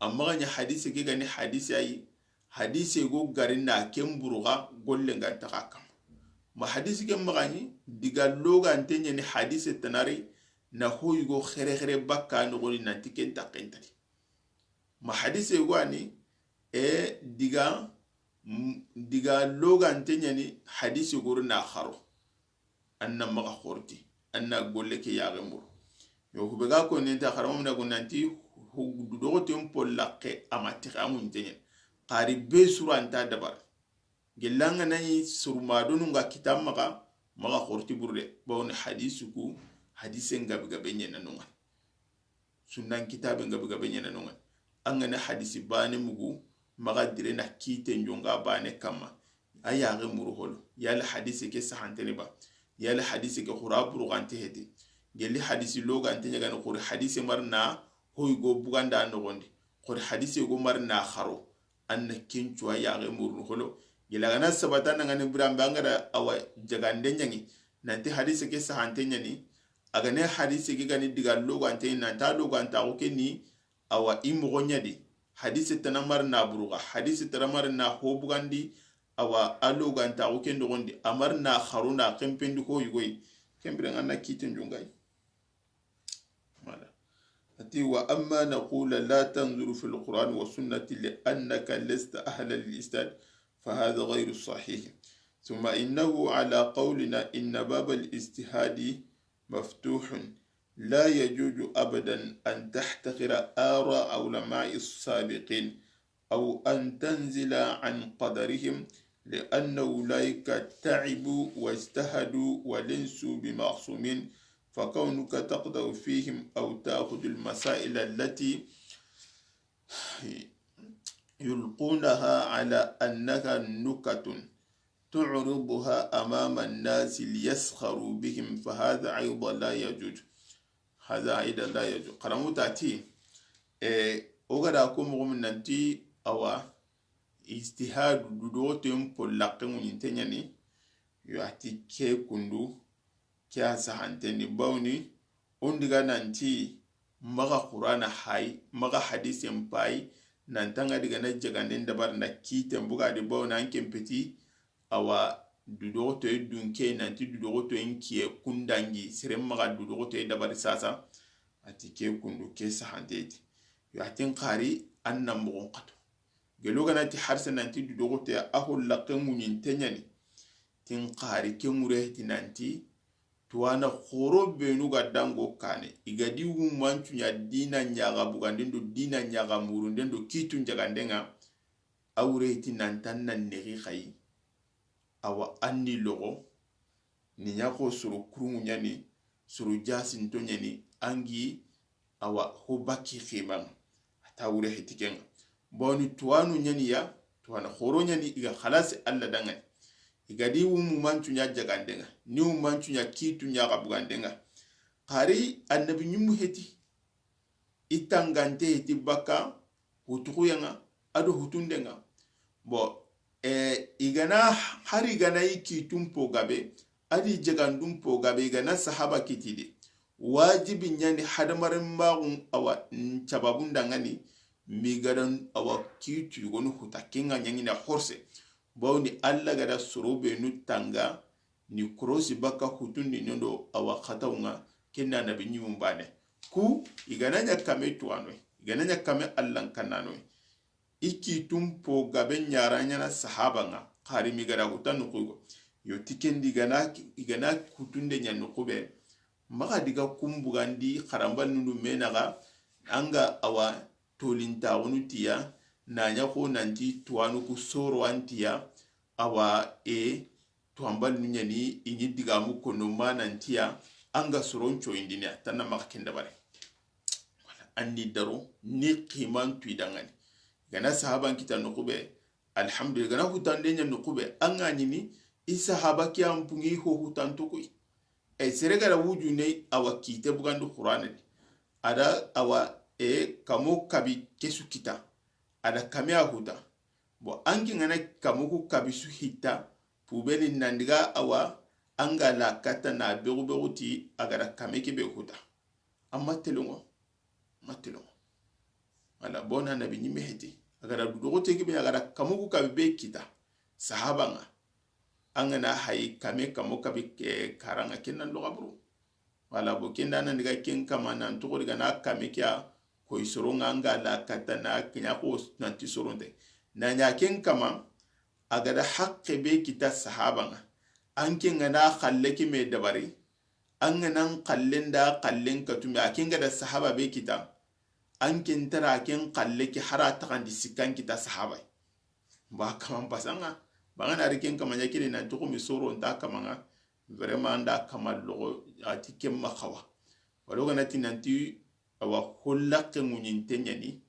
A maxa ɲa hadise ke ga ni hadise ayi, hadise go gari na ken buruxa golle nga ntaxa kam. Ma hadise ke maxa ɲi, diga logante ɲani hadise tanari, na hoyi go xere xere bakka noxoni nanti ken taxentadi. Ma hadise go ani, e diga, m-, diga logante ɲani hadise goro na xaro. An na maxa xorti, an na golle ke yaxe muru. Yo, hube ga ko nenta xaramo mina go nanti, hu-, du doxoten po laxe a ma texe a ŋunte ɲen. Xari be suru an ta dabar. Gella an ga na ɲi suru madonu nga kita maxa, maxa xorti burde. Bawni hadisu ku, hadise ngabe gabe ɲena nonga. Sunnan kitabe ngabe gabe ɲena nonga. An ga na hadisi baane mugu, maxa dire na kiten jonga baane kamma. A yaxe muru holo. Yalla hadise ke sahantene ba. Yalla hadise ke xura buruxante hete. Gelli hadisi logante ɲagani xori hadise mari na hoyi go buganda noxondi. Xori hadise go mari na xaro. An na ken cuwa yaxe murunu holo. Gila gana sabata na ngani birambe an ga da awa jagande ɲangi. Nanti hadise ke sahante ɲani. A ga ne hadise ke gani diga logante, nanta logantaxu ke ni awa i moxo ɲadi. Hadise tana mari na buruxa, hadise tana mari na ho bugandi, awa a logantaxu ke noxondi, a mari na xaru na kempendi ho yugoyi. Kembire an na kiten jongayi. Voilà. Ati, وأما أن نقول لا تنظر في القرآن والسنة لأنك لست أهلا للاجتهاد، فهذا غير صحيح. ثم إنه على قولنا إن باب الاجتهاد مفتوح، لا يجوز أبدا أن تحتقر آراء علماء السابقين، أو أن تنزل عن قدرهم، لأن أولئك تعبوا واجتهدوا وليسوا بمعصومين، فكونك تقدح فيهم أو تأخذ المسائل التي يلقونها على أنها نكت تعرضها أمام الناس ليسخروا بهم، فهذا أيضا لا يجوز. هذا أيضا لا يجوز. Xaramu ta ti, e, o ga da ko moxo min nanti, awa, ijtihadu du doxoten po laxe ŋuɲinte ɲani, yo a ti ke kundu, ke a sahante ni bawni, o n diga nanti, maxa Qur'ana hayi, maxa hadisen payi, nanta nga diga na jaganden dabari na kiten bugadi bawni an ken peti, awa, dudoxotoye dunke, nanti dudoxotoyen kiye kundangi, seren maxa dudoxotoye dabari sasa, a ti ke kundu, ke sahanteti. Yo, a tin xari, an na moxon xato. Gelo ga na ti harsa nanti dudoxotoye, a ho laxe ŋuɲinte ɲani. Tin xari, ke ŋure ti nanti, tuwana xoro benu ga dango kane. I ga di wumancuɲa dina ɲaxa buganden do, dina ɲaxa murunden do, kitun jagandenga. A wure ti nantan na nexi xayi. Awa, an ni loxo, ni ɲa xo soro kuruŋu ɲani, soro jasinto ɲani, angi, awa, ho baki ximan. A ta wure heti kenga. Bawni tuwanu ɲani ya, tuwana xoro ɲani, i ga xalasi Alla dangani. I ga di wumu mancu ɲa jagandenga, ni wumancu ɲa kitu ɲa xa bugandenga. Xari annabi ɲimu heti, i tangante heti baka hutuxuyenga, ado hutundenga. Bon, e, i gana, hari i gana i kitun po gabe, adi jagandun po gabe, i gana sahaba kitidi. Wajibi ɲani hadamaren maxun awa, n cababun dangani, mi gadan awa kitu yugonu huta kenga ɲangina horse. Bawni Alla gada soro benu tanga, ni korosi baka hutundi nondo awa xatawunga, kenna nabi ɲimun bane. Ku, i gana ɲa kame tuwanoy, i gana ɲa kame Allan kannanoy. I kitun po gabe ɲara ɲana sahabanga, xari mi gada huta nuxugo. Yo tikendi i gana, i gana hutunde ɲa nuxube. Maxa diga kumbugandi xaranbal nundu menaxa, anga awa tolintaxunu tiya, na ɲa xo nanti tuwanu ku soro an tiya, awa e, tuwanbal nu ɲani, i ɲi digamu kono manantiya, anga soron coyindini, a tanna maxa ken dabari. an ni daro ni ximantu i danŋa ni. I ga na sahaban kita noxu be, alhamdulillah, i ga na hutande ɲa noxu be, an ga ɲini i sahaba ke an pungi ho hutanto kuyi. E sere ga da wujune awa kite bugandi Qur'ana di. A da awa e kamo kabi kesu kita. A da kame a huta. Bon, an ke ga na kamo ku kabi su hita, pubeni nan diga awa, an ga la kata na begu begu ti a ga da kame ke be huta. Amma telongo, amma telongo. Wala bona nabi ɲimme heti. A ga da du dogo te ke be a ga da kamo ku kabi be kita. Sahaba nga. An ga na hayi kame kamo kabi ke karanga kenan loga buru. Wala bo kenda nan diga ken kama nan toxo diga na kame ke a koy soronga an ga la kata na kenya ko nanti soronte. Na ɲa ken kama a ga da haqqe be kita sahaba nga. An ke ga na xalle ke me dabari. An ga nan xallen da xallen katume a ke ga da sahaba be kita. An ke ntara ken xalle ke hara taxandi sikkan kita sahaba. Ba kaman pasanga. Ba ga na ri ken kama ɲa kini nan toxo mi soronta kamanga. Vraiment an da kama logo a ti ken ma xawa. Wala ga na ti nanti awa holla ke ŋuɲinte ɲani.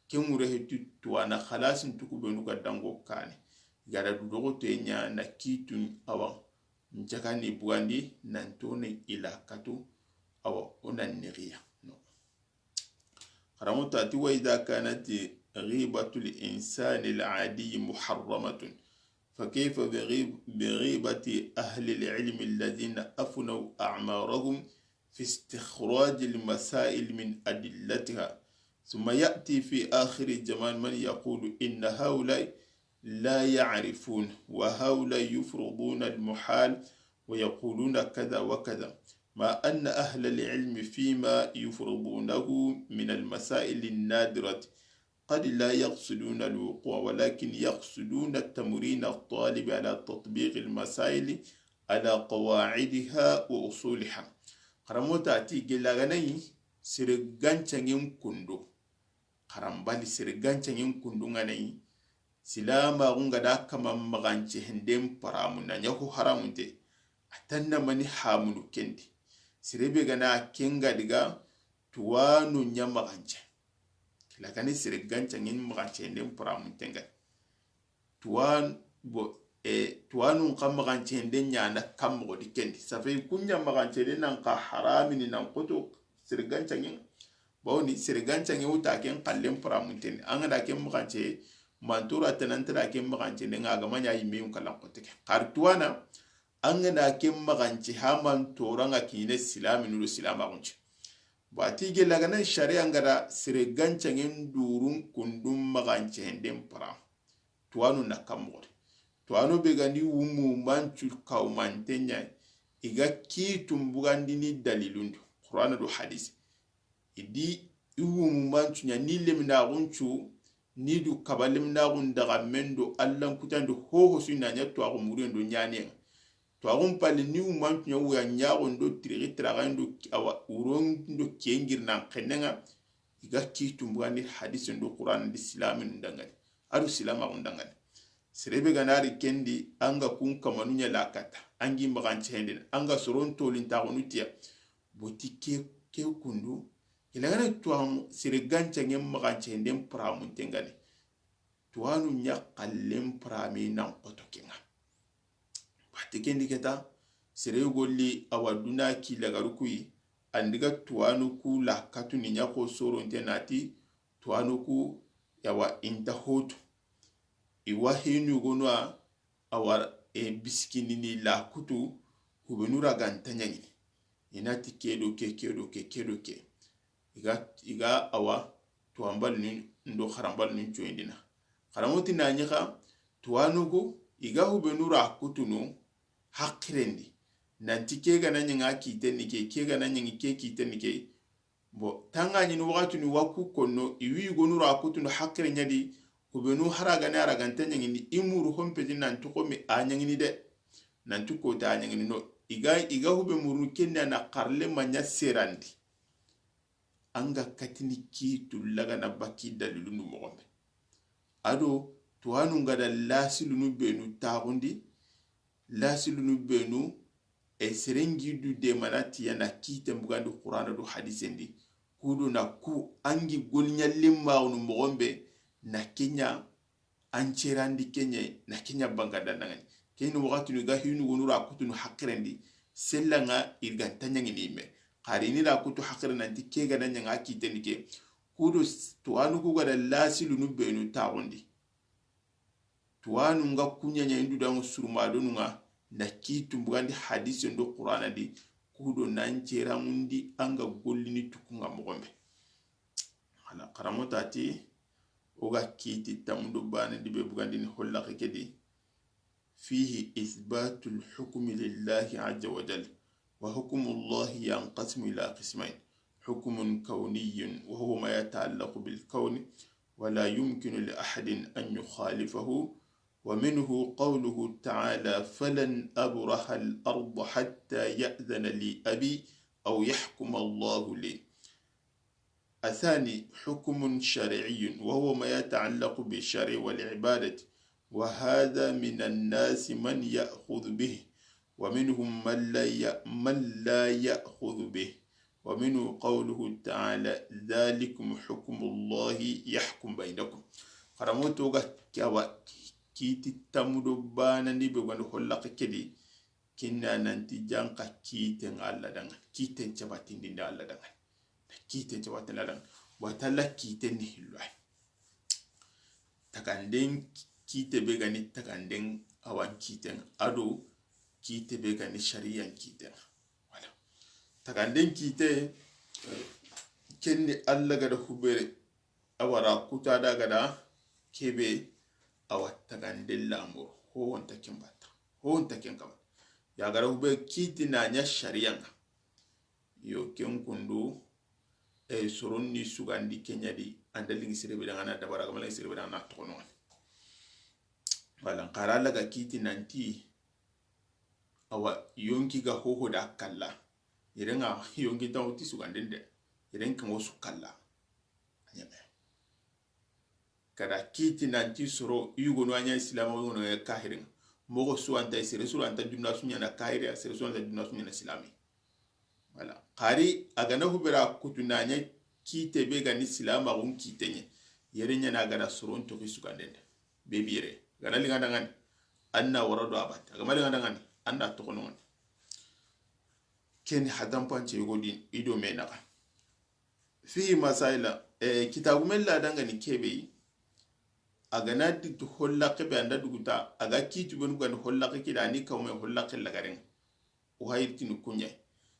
Ke ŋure hetu tuwana xalasin tuku benu ga dango kane. I ga da du dogo te ɲa na kitun awa. N jagani bugandi nan toni ila katu awa o nan nexiya. No. Xaraŋo ta ti, وإذا كانت غيبة الإنسان العادي محرمة، فكيف بغيب-، بغيبة أهل العلم الذين أفنوا أعمارهم في استخراج المسائل من أدلتها، ثم يأتي في آخر الزمان من يقول إن هؤلاء لا يعرفون، وهؤلاء يفرضون المحال ويقولون كذا وكذا، مع أن أهل العلم فيما يفرضونه من المسائل النادرة قد لا يقصدون الوقوع، ولكن يقصدون تمرين الطالب على تطبيق المسائل على قواعدها وأصولها. Xaraŋo ta ti gella ga na yi sere gancaŋen kundo. Xaranbali sere gancaŋen kundu ŋa na yi. Silamaxu ŋa da kama maxance henden paramu na ɲa ho haramunte. A tanna mani hamunu kendi. Sere be ga na ken ga diga tuwanu ɲa maxance. Kila kani sere gancaŋen maxance henden paramunte ŋa. Tuwan-, bo, e, tuwanun xa maxancende ɲana kan moxo di kendi. Safe kun ɲa maxancende nan xa haramini nan xoto sere gancaŋen. Bawoni sere gancaŋe wuta ken xallen paramuntendi. An ga da ken maxance mantora tanantara ken maxancende ŋa a ga ma ɲa yimmeyun kalan xote ke. Xari tuwana an ga da ken maxance ha mantora ŋa kine silaminu do silamaxunce. Ba ti gella ga na sharia ŋa da sere gancaŋen durun kundun maxancenden para. Tuwanu na kan moxo di. Tuwanu be ga ni wumu mancu kawmante ɲa, i ga ki tumbugandini dalilun di. Qur'ana do hadisi. I di i wumu mancu ɲa, ni leminaxuncu, ni du kaba leminaxun daga men do Allan kutan do hoho su na ɲa tuwaxu muren do ɲanen ŋa. Tuwaxun palle ni wumancu ɲa wuya ɲaxon do tirixi tiraxayen do awa wuron do kengir nan xennen ŋa. I ga ki tumbugandi hadisen do Qur'an di silaminu dangani. A do silamaxun dangani. Sere be ga na ri kendi an ga kun kamanu ɲa la kata. An gi maxance henden. An ga soron tolintaxunu tiya. Boti ke, ke kundu. Ila ga na tuwamu sere gancaŋen maxance henden paramunte ŋa ni. Tuwanu ɲa xallen parami nan xoto ke ŋa. Bate kendi keta, sere golli awa duna ki lagaru kuyi, an diga tuwanu ku la katuni ɲa ko soronte na ti, tuwanu ku yawa inta hotu. I wa hinu gono a, awa e bisikindini la kutu, hubenu raganta ɲaŋini. I na ti ke do ke, ke do ke, ke do ke. I ga, i ga awa tuwanbalinu ndo xaranbalinu coyindina. Xaranŋo ti na ɲi xa tuwanugu i ga hubenu ra kutunu haqirendi. Nanti ke ga na ɲi ŋa kitenni ke, ke ga na ɲi ke kitenni ke. Bon, tanga ɲini waxatuni wa ku konno, i wi yugonu ra kutunu haqire ɲa di, hubenu hara ga na raganta ɲaŋini, i muru hompeti nanti xomi a ɲaŋini de. Nanti kota a ɲaŋini no. I ga, i ga hube murunu kenni a na xarle ma ɲa serandi. An ga katini ki tulla ga na baki dalilunu moxo be. A do tuwanu ŋa da lasilunu benu taxundi, lasilunu benu e serengi du de mana tiya na kite mbugandi Qur'ana do hadisen di. Kudo na ku angi golɲa limmaxunu moxon be, na kenya an cerandi kenya, na kenya banganda nangani. Keni waxatunu ga hinu wonura kutunu haqirendi, sellanga irganta ɲangini me. Xari ni ra kutu haqire nanti ke gana ɲanga kiteni ke. Kudo s-, tuwanu ku gada lasilunu benu taxundi. Tuwanu nga kuɲaɲa indu dangu surumadonu nga, na ki tumbugandi hadise ndo Qur'ana di, kudo nan ceramundi anga gollini tukunga moxon be. Ala xaranŋo tati, o ga kiti tamundo bane di be bugandini holla ke di. فيه إثبات الحكم لله عز وجل، وحكم الله ينقسم إلى قسمين: حكم كوني وهو ما يتعلق بالكون ولا يمكن لأحد أن يخالفه، ومنه قوله تعالى: فلن أبرح الأرض حتى يأذن لي أبي أو يحكم الله لي. الثاني حكم شرعي وهو ما يتعلق بالشرع والعبادة، وهذا من الناس من يأخذ به ومنهم من لا ي-، من لا يأخذ به، ومنه قوله تعالى: ذلكم حكم الله يحكم بينكم. Xaranŋo to ga kawa kiti tamudo banandi be gandi holla ke di, kinna nanti janka kiten Alla dangan, kiten cabatindinde Alla dangan, kiten cabatindinde Alla dangan. Watalla kiten ni hillo ay. Taganden kite be gani taganden awan kiten, ado kite be gani shariyan kiten. Wala. Taganden kite, eh, kenni Alla gada hubere, awara kutada gada kebe, awa taganden lamoro. Ho wonta ken batta. Ho wonta ken kama. Ya gada hube kiti na ɲa shariyan ŋa. Yo ken kundu, e, soron ni sugandi kenya di, anda lingi sere be dangana dabara, gama lingi sere be dangana toxono. Wala, n xara laga kiti nanti, awa, yonki ga hoho da kalla. Yere nga yonki ta wuti sugandinde. Yere nka ngo su kalla. Anyame. Kada kiti nanti soro, yugo no anya Islam, yugo no ya kahirin. Mogo su anta, sere su anta dunna su ɲana kahiri, sere su anta dunna su ɲana Islami. Wala. Xari, a gana hubera kutu na ɲa kite be gani silamaxun kite ɲa. Yere ɲana gada soron toxi sugandende. Be bi yere. Gana linga dangani, anna wara do abat. A gama linga dangani, anna toxono ngani. Ken hadampance yugo din, ido me naxa. Fihi masaila, eh, kitabu men la dangani kebe yi. A gana di tu holla kebe anda duguta, a ga kitu benu gani holla ke kida ni kawme holla ke lagaren. O hayirtini kuɲa.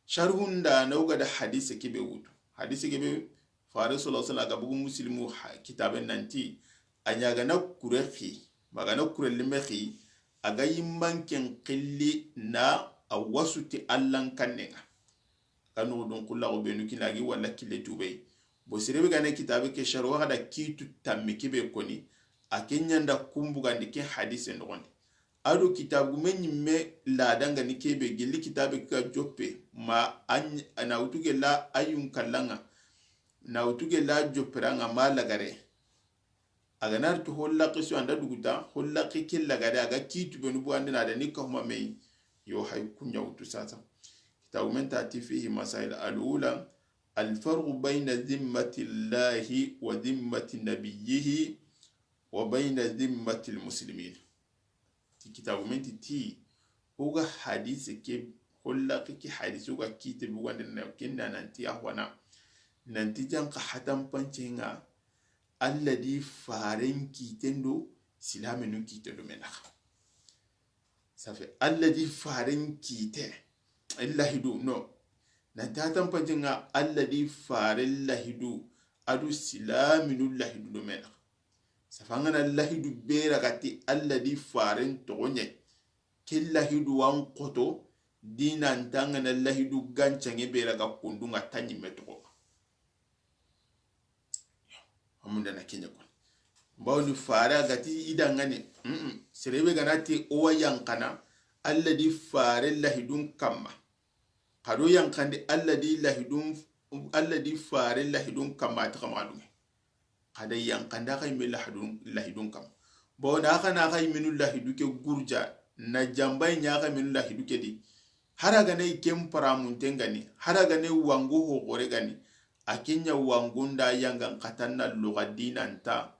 Sharhunda na uga da hadise kebe wutu. Hadise kebe, Fare sallallahu alaihi wasallam ga bugu Muslimu ha-, kitabe nanti, a ɲagana kure xi, magana kure lime xi, a ga yimman ken xilli na a wasuti Allan kannenga. Kanu don kullaxu benu kina gi walla kille tubey. Bo sere be gane kitabe ke sharwa ga da kitu tammi kebe koni, a ke ɲanda kumbugandi ke hadise noxondi. Ado kitabu me ɲimme ladangani kebe gelli kitabe ka joppe ma an-, ana wutu gella ayun kallanga, na wutu gella jopperanga ma lagare. A ga na ri to hollaqe su anda duguta, hollaqe ke lagare a ga kitu benu bu ande na da ni kahuma mey. Yo hay kunya wutu sasa. Kitabu men ta ti fihi masail. Al ula, al farqu bayna zimmati llahi wa zimmati nabiyyihi wa bayna zimmati lmuslimin. Ti kitabu men ti ti, o ga hadise ke, hollaqe ke hadise, o ga kite bugande na, ken na nanti a hwana. Nanti janka hatan pancenga, Alla di faren kiten do, silamenu kiten do menaxa. Ça fait, Alla di faren kite, lahidu, no. Nanti hatan pancenga, Alla di faren lahidu, adu silaminu lahidu do menaxa. Safangana lahidu bera gati Alla di faren toxoɲe. Ke lahidu wan koto, dinantangana lahidu gancange bera ga kundunga tanɲimme toxo. Amundana kenya kon. Bawni fara gati idangane. Mm-mm. Serebe ganati owa yankana, Alla di fare lahidun kamma. Kado yankandi Alla di lahidun, Alla di fare lahidun kamma, ati kama dunge. Kada yankanda xa yime lahidun, lahidun kamma. Bawna xa na xa yimenu lahidu ke gurja, na jambai ɲa xa yimenu lahidu ke di. Hara gane ken paramunten gani, hara gane wango ho gore gani. A ke ɲa wangon da yangan xatan na loxa dinanta,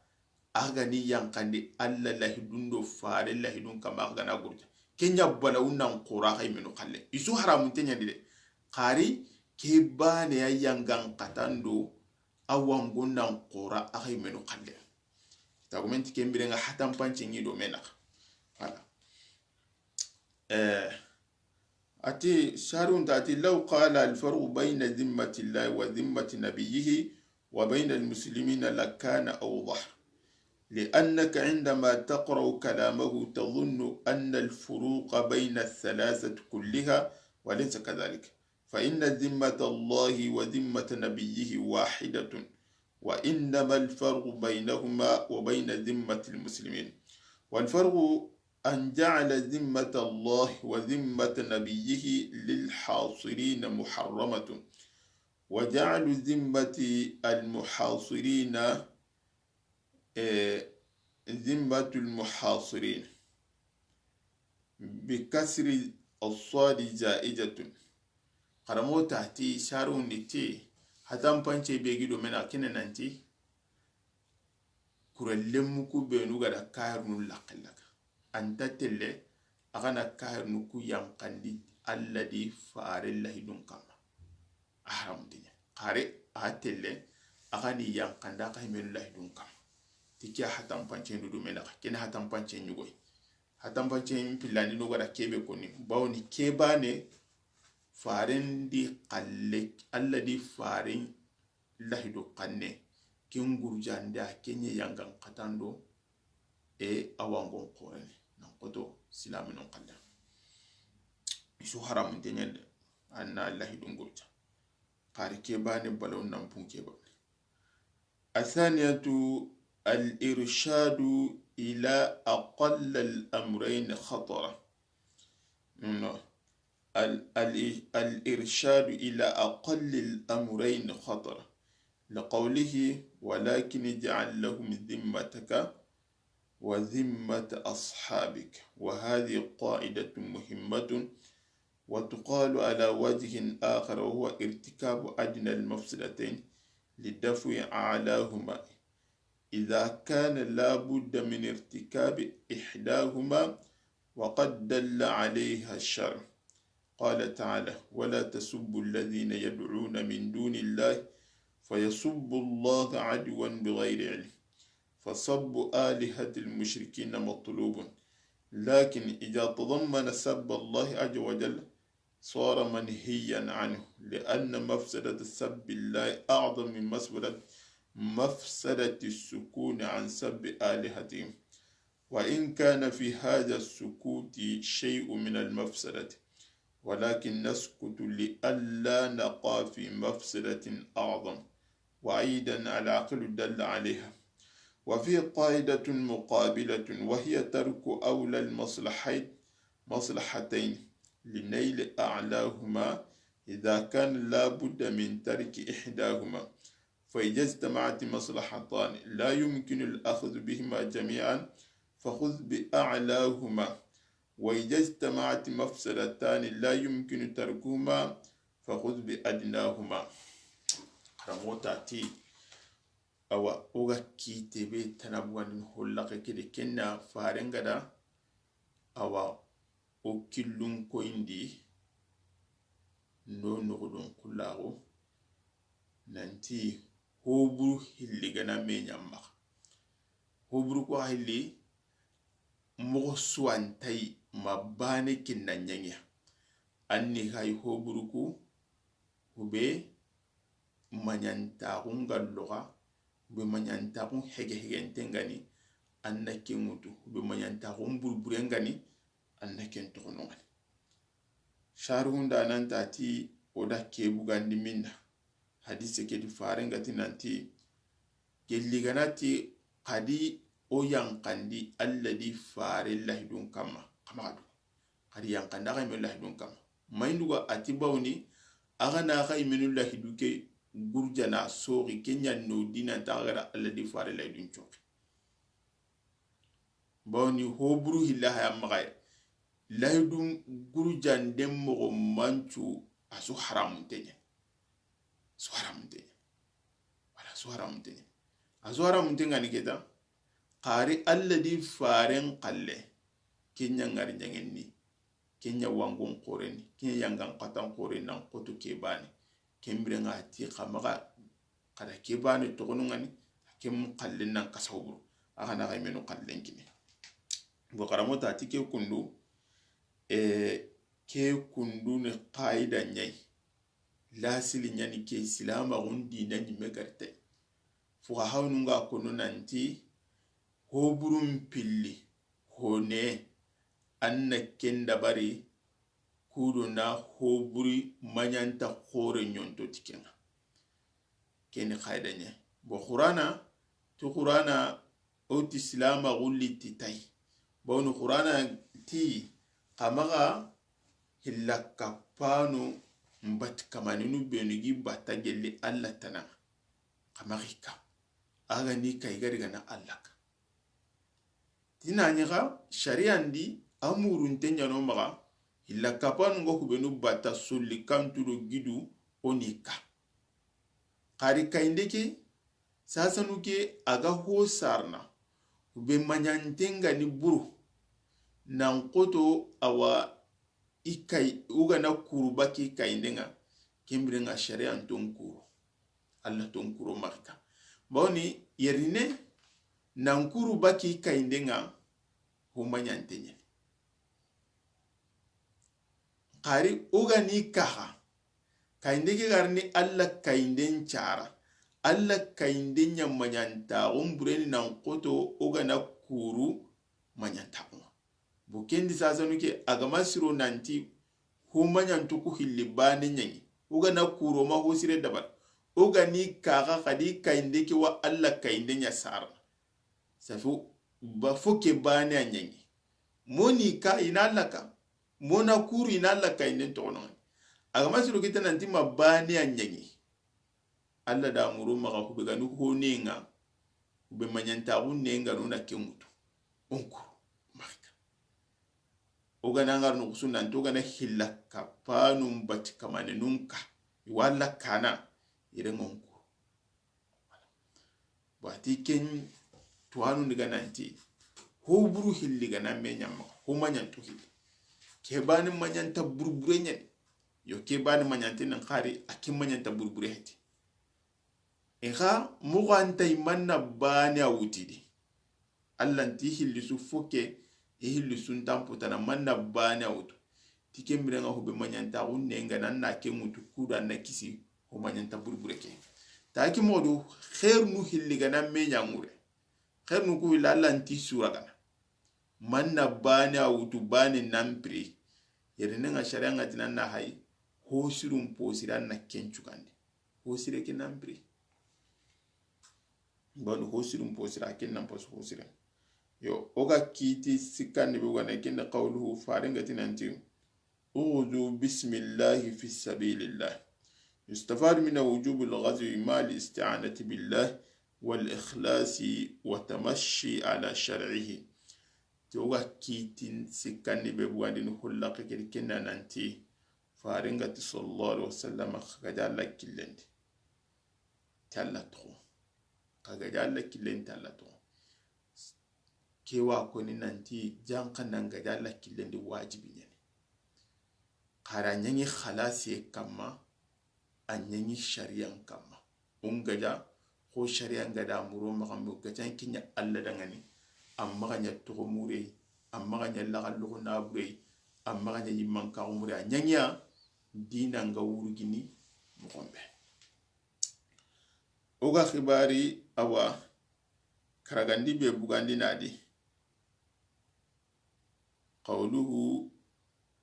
a ga ni yanqandi Alla lahidun do fare lahidun kanma, a ga na gurja. Ke ɲa balawun nan xora xa yi menu xalle. I su haramunte ɲa ni de. Xari ke baane ya yangan xatan do a wangon nan xora xa yi menu xalle. Tagumenti ken biren ŋa hatanpance ɲi do me naxa. Voilà. Eh, ati, Sarun ta ati, لو قال الفرق بين ذمة الله وذمة نبيه وبين المسلمين لكان أوضح، لأنك عندما تقرأ كلامه تظن أن الفروق بين الثلاثة كلها، وليس كذلك، فإن ذمة الله وذمة نبيه واحدة، وإنما الفرق بينهما وبين ذمة المسلمين. والفرق أن جعل ذمة الله وذمة نبيه للحاصرين محرمة، وجعل ذمة المحاصرين، eh, ذمة المحاصرين بكسر الصاد جائزة. Xaranmoxo ta ti, Sarun ni ti, hatanpance be gi do me naxa, ke ni nanti, kurellenmu ku benu ga da kahirinu laxen laga, a nta telle a ga na kahirinu ku yanqandi Alla di fare lahidun kanma. A haramunte ɲa. Xari a telle a ga ni yanqandi xa yi menu lahidun kanma. Ti ke hatanpance ndu do me naxa, ke ni hatanpance ɲugoy. Hatanpance pillandi no ga da ke be koni. Bawoni ke baane, faren di xalle, Alla di faren lahidu xanne, ken gurjande a ke ɲa yangan xatan do, e a wangon xorene, nan xoto silaminun xalle. I su haramunte ɲa de, a na lahidun gurja. Xari ke baane balawun nan pun ke baane. الثانية الإرشاد إلى أقل الأمرين خطرا. Non. ال-، ال-، الإرشاد إلى أقل الأمرين خطرا، لقوله: ولكن اجعل لهم ذمتك وذمة أصحابك. وهذه قاعدة مهمة، وتقال على وجه آخر، وهو ارتكاب أدنى المفسدتين لدفع أعلاهما، إذا كان لا بد من ارتكاب إحداهما، وقد دل عليها الشرع. قال تعالى: ولا تسبوا الذين يدعون من دون الله فيسبوا الله عدوا بغير علم، فسب آلهة المشركين مطلوب، لكن إذا تضمن سب الله عز وجل صار منهيا عنه، لأن مفسدة سب الله أعظم من مفسدة، مفسدة السكوت عن سب آلهتهم، وإن كان في هذا السكوت شيء من المفسدة، ولكن نسكت لئلا نقع في مفسدة أعظم، وأيضا العقل دل عليها. وفيه قاعدة مقابلة، وهي ترك أولى المصلحين، مصلحتين لنيل أعلاهما إذا كان لا بد من ترك إحداهما، فإذا اجتمعت مصلحتان لا يمكن الأخذ بهما جميعا فخذ بأعلاهما، وإذا اجتمعت مفسدتان لا يمكن تركهما فخذ بأدناهما. Xaranmoxo ta ti, awa, o ga kiite be tana bugandini holla ke ke de, ken na faren ga da, awa, o killun koyindi, no noxodun kullaxu, nanti hoburu hilli ga na me ɲa maxa. Hoburu ku hilli, moxo suwantayi ma baane kinna ɲaŋiya. An ni hay hoburu ku, hube maɲantaxun ga loxa, hube maɲantaxun hege hegenten ga ni, an na ken ŋutu, hube maɲantaxun burburen ga ni, an na ken toxono ŋa ni. Sarihun da nan ta ti, o da ke bugandi minna. Hadise ke di faren ga ti nanti, gelli ga na ti, xadi o yanqandi Alla di fare lahidun kanma, xa maxa du. Xadi yanqandi xa yi menu lahidun kanma. Mayinduga a ti bawoni, a ga na xa yi menu lahidu ke gurjana soxi, ke ɲa no dinanta xa ga da Alla di fare lahidun coxi. Bawoni hoburu hilla haya maxa ye. Lahidun gurjanden moxo mancu a su haramunte ɲa. Su haramunte ɲa. Su haramunte ɲa. A su haramunte ŋa ni ke ta. Xari Alla di faren xalle. Ken ɲa ŋari ɲaŋen ni. Ken ɲa wangun xoren ni. Ken ɲa yangan xatan xoren nan xoto ke bane. Ken bire ŋa ti xa maxa xada ke bane toxonu ŋa ni. Ken xallen nan kasaw buru. A xa na xa menu xallen kine. Bo xaranmoxo ta ti ke kundu. E, ke kundu ni qaida ɲa yi. Lasili ɲa ni ke silamaxun dina ɲimme gari ta yi. Fuqahawunu ŋa kono nanti hoburun pilli hone an na ken dabari kudo na hoburi maɲanta xore ɲonto ti ke ŋa. Ken ni qaida ɲa yi. Bo Qur'ana, ti Qur'ana, o ti silamaxu liti ta yi. Bawoni Qur'ana ti xa maxa hilla kapano mbati kamaninu benu gi bata gelli Alla tana. Xa maxa i ka. A ga ni ka i gari gana Alla ka. Ti na ɲi xa, shari'an di a murunte ɲa no maxa, hilla kapanu ŋa hubenu bata solli kantu do gidu o ni ka. Xari kayinde ke, sasanu ke a ga ho sarana, hube maɲante ŋa ni buru, nan xoto a wa i kay, o ga na kuru baki kayinde ŋa, ken bire ŋa shari'an ton kuru. Alla ton kuro maxa i ka. Bawoni yerine nan kuru baki kayinde ŋa ho maɲante ɲa ni. Xari o ga ni ka xa. Kayinde ke gari ni Alla kayinden cara. Alla kayinde ɲa maɲantaxun bureni nan xoto o ga na kuru maɲantaxun ŋa. Bo ken di sasanu ke a ga ma siro nanti ho maɲanto ku hilli bane ɲa ŋi. O ga na kuro ma ho sire dabari. O ga ni ka xa xadi kayinde ke wa Alla kayinde ɲa sarana. Safi ba fo ke bane a ɲa ŋi. Mo ni ka i na Alla ka. Mo na kuru i na Alla kayinden toxono ŋa ni. A ga ma siro ke ta nanti ma bane a ɲa ŋi. Alla da muro maxa hube ga ni ho ne ŋa. Hube maɲantaxu ne ŋa no na ke ŋutu. O n kuru maxa i ka. O ga na ŋari no xusu nanti o ga na hilla kapanu mbati kamanenun ka. I wa Alla kana. Yere ŋa o n kuru. Bon, a ti ken tuwanu ni ga nanti ho buru hilli ga na me ɲa maxa, ho maɲanto hilli. Ke bane maɲanta burubure ɲa ni. Yo ke bane maɲante nan xari a ke maɲanta burubure heti. I xa moxo anta i manna bane a wutidi. Alla nti hilli su fo ke, i hilli su nta n potana manna bane a wutu. Ti ken bire ŋa hube maɲantaxu ne ŋa na na ke ŋutu kudo a na kisi ho maɲanta burubure ke. Ta ki modu xernu hilli ga na me ɲa ŋure. Xernu ku hilli Alla nti sura gana. Manna bane a wutu bane nan piri. Yerine ŋa shari'a ŋa ti nan na hayi ho sirun po sira na ken cugandi. Ho sire ke nan piri. Bawoni ho sirun po sira ken nan pasu ho sire. Yo, o ga kiti sikkandi be gana ken da qawluhu faren ga ti nanti. Ughzu bismillahi fi sabilillah. Yustafadu min wujub al-ghazwi ma al-isti'anati billah wal ikhlasi wa tamashi ala shar'ihi. Ti o ga kitin sikkandi be bugandini holla ke ken da nanti. Faren ga ti sallallahu alaihi wasallam xa ga da Alla killen di. Ti Alla toxo. Xa ga da Alla killen di ti Alla toxo. Ke wa koni nanti janka nan ga da Alla killen di wajibi ɲa ni. Xara ɲa ŋi xalasiye kamma, a ɲa ŋi shari'an kamma. O n gaja, xo shari'a n ga da muro maxa, mo gajan ke ɲa Alla da ŋa ni. A maxa ɲa toxo mure, a maxa ɲa laxalluxu nabure, a maxa ɲa yimmankaxu mure, a ɲa ŋi ya dina n ga wurugini moxon be. O ga xibari a wa karagandi be bugandi na di. Qawluhu,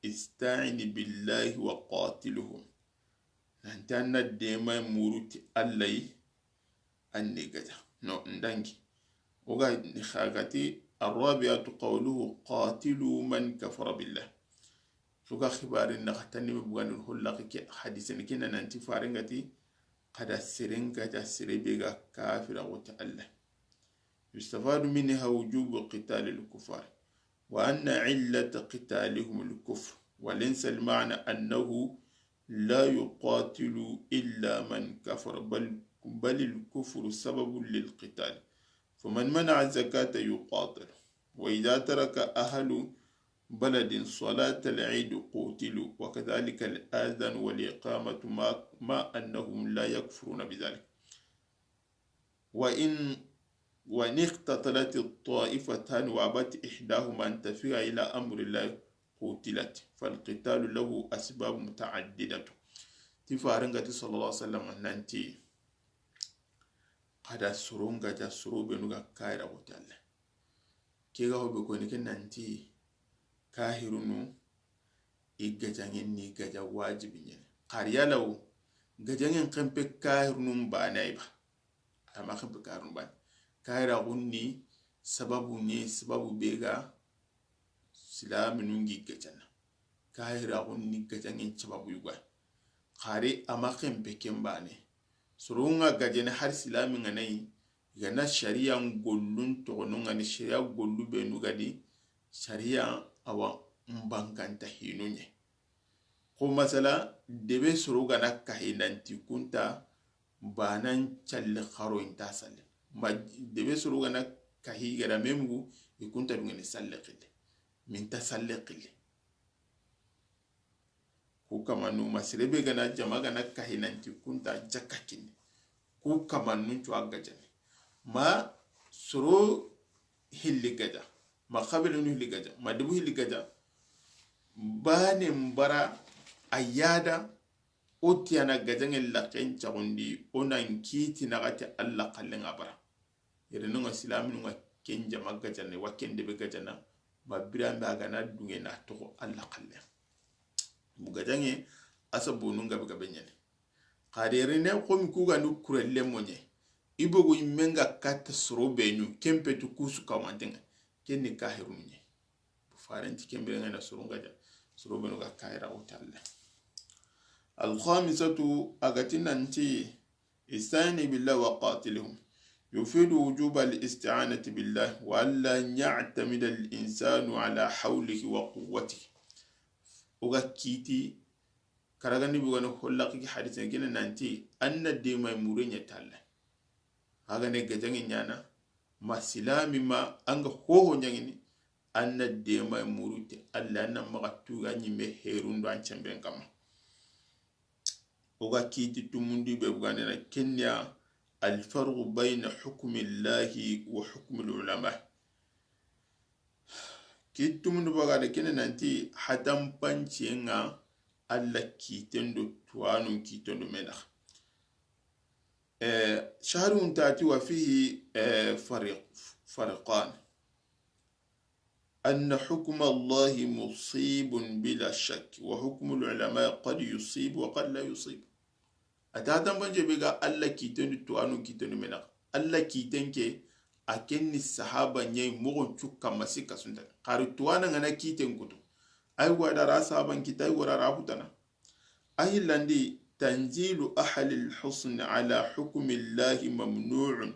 "Ista'in billahi wa qatiluhum." Nanti an na dema muru ti Alla yi, an ni gaja. No, n dangi. O ga xagati, "Arrabi'atu qawluhu, qatilu man kafara billah." Su ga xibari na xatani be bugandi holla ke hadisen ke na nanti faren ga ti, xa da seren gaja sere be ga kafira wo ti Alla. Yustafadu minha wujubu qitalil kuffar, wa anna illata qitalihum al kufr, wa laysa al ma'na annahu la yuqatilu illa man kafara, bal بل الكفر سبب للقتال، فمن منع الزكاة يقاتل، وإذا ترك أهل بلد صلاة العيد قوتلوا، وكذلك الآذان والإقامة، ما، ما أنهم لا يكفرون بذلك. وإن، وإن اقتتلت الطائفتان وأبت إحداهما أن تفيء إلى أمر الله قوتلت، فالقتال له أسباب متعددة. Ti faaren ga ti sallallahu alaihi wasallam nanti, xa da soron gaja, soro benu ga kahiraxu ti Alla. Ke ga ho be ko ni ke nanti, kahirunu, i gajaŋen ni gaja wajibi ɲa ni. Xa ri yalaw, gajaŋen xenpe kahirunun baane ya ba. A ma xenpe kahirunun baane. Kahiraxun ni sababu ɲa, sababu be ga silaaminu ŋa i gajana. Kahiraxun ni gajaŋen sababu yugo ya. Xa ri a ma xenpe ken baane. Soron ŋa gajene hari silaami ŋa na yi, i ga na sariyan gollun toxono ŋa ni, sariya gollu benu ga di, sariya awa n banganta hinu ɲa. Xo masala, debe soro ga na kahi nanti kunta, baanan calle xaro i nta salle. Ma debe soro ga na kahi i ga da me mugu, i kunta duŋeni salle xille. Mi nta salle xille. Ku kamannu ma sere be ga na jama ga na kahi nanti kunta jakka kinni. Ku kamannu cuwa gajani. Ma soro hilli gaja. Ma xabilunu hilli gaja. Ma debu hilli gaja. Baane mbara a yada, o tiyana gajaŋen laxen caxundi, o nan kiti naxati Alla xallen ŋa bara. Yere nunga silaminu nga ken jama gajana, wa ken debe gajana, ma biranbe a ga na dunge na toxo Alla xalle. Mu gajange a sabonu gabe gabe ɲani. Xa de yere ne xomi ku ga nu kurelle moɲe. I bogu i menga katta soro benu, ken petu kusu kawantenga. Ken ni kahirunu ɲe. Farenti ken bire nga na soro gaja. Soro benu ga kahira o talle. Alkhamisatu, a ga ti nanti, استعن بالله وقاتلهم، يفيد وجوب الاستعانة بالله وألا يعتمد الإنسان على حوله وقوته. O ga kiti, karagandi bugana holla ki hadise gina nanti, anna dema mure ɲa talle. Haga ne gajange ɲana, ma silami ma, anga hoho ɲangini, anna dema murute, Alla anna maga tuga ɲime herundo an cemben kama. O ga kiti tumundi be bugandena kenya, الفرق بين حكم الله وحكم العلماء. Kiti tumundi bugande kene nanti hatan panciyenga Alla kiten do tuwanun kiten do menax. Eh, shahrun tati wa fihi, eh, fariq-, fariqan. أن حكم الله مصيب بلا شك، وحكم العلماء قد يصيب وقد لا يصيب. A ta tambanje be ga Alla kiten do tuwanu kiten do menax. Alla kiten ke, a ken ni sahaba ɲai mogon cukka masika sunta. Xari tuwana ngana kiten kutu. Ay wada ra sahaban kita, ay wada ra hutana. Ahilandi, تنزيل أهل الحسن على حكم الله ممنوع،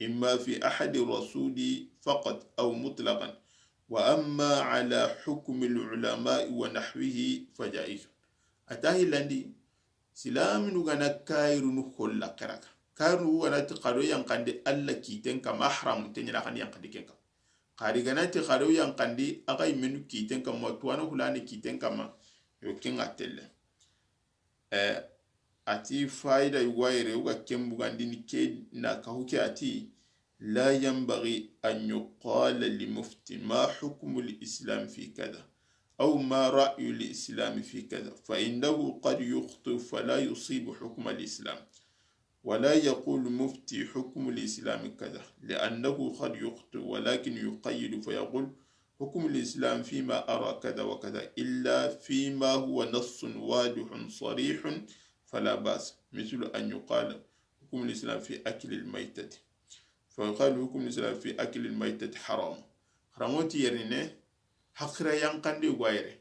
إما في عهد الرسول فقط أو مطلقا، وأما على حكم العلماء ونحوه فجائز. A ta hilandi, silaminu gana kayirunu holla keraka. Kayirunu gana ti kado yankandi Alla kiten kama, haramu te ɲana kandi yankandi ken kama. Xari gana ti kado yankandi, a ga yimenu kiten kama, tuwana hulani kiten kama, yo kenga telle. Eh, a ti fayida yugo yere, o ga ken bugandini ke na kahu ke a ti, لا ينبغي أن يقال لمفتي ما حكم الإسلام في كذا، أو ما رأي الإسلام في كذا، فإنه قد يخطئ فلا يصيب حكم الإسلام. ولا يقول مفتي حكم الإسلام كذا، لأنه قد يخطئ، ولكن يقيد فيقول: حكم الإسلام فيما أرى كذا وكذا، إلا فيما هو نص واضح صريح فلا بأس، مثل أن يقال: حكم الإسلام في أكل الميتة، فيقال: حكم الإسلام في أكل الميتة حرام. Haramoti yerine, hakira yankande gwa yere.